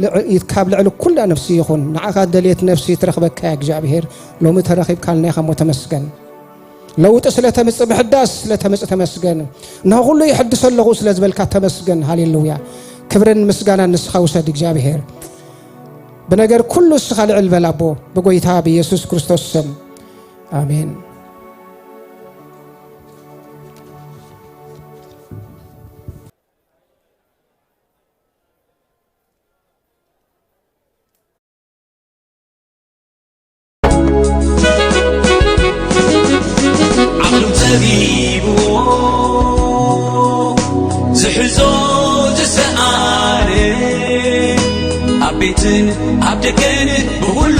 ልዕ-፣ ኢድካ ኣብ ልዕሊ ኩላ ነፍሲ ይኹን። ንዓኻ ደልየት ነፍሲ ትረኽበካ እያ እግዚኣብሔር። ሎሚ ተረኺብካልና ኢኻ እሞ ተመስገን። ለውጢ ስለ ተምጽእ፣ ምሕዳስ ስለ ተምጽእ ተመስገን። እንሆ ኩሉ ይሕድስ ኣለኹ ስለ ዝበልካ ተመስገን። ሃሌሉያ። ክብርን ምስጋናን ንስኻ ውሰድ እግዚኣብሔር። ብነገር ኩሉ ንስኻ ልዕል በል ኣቦ፣ ብጎይታ ብኢየሱስ ክርስቶስ ስም። ኣሜን። ዓቕሉ ጠቢብዎ ዝሕዞ ዝሰኣነ፣ ኣብ ቤትን ኣብ ደገን ብኹሉ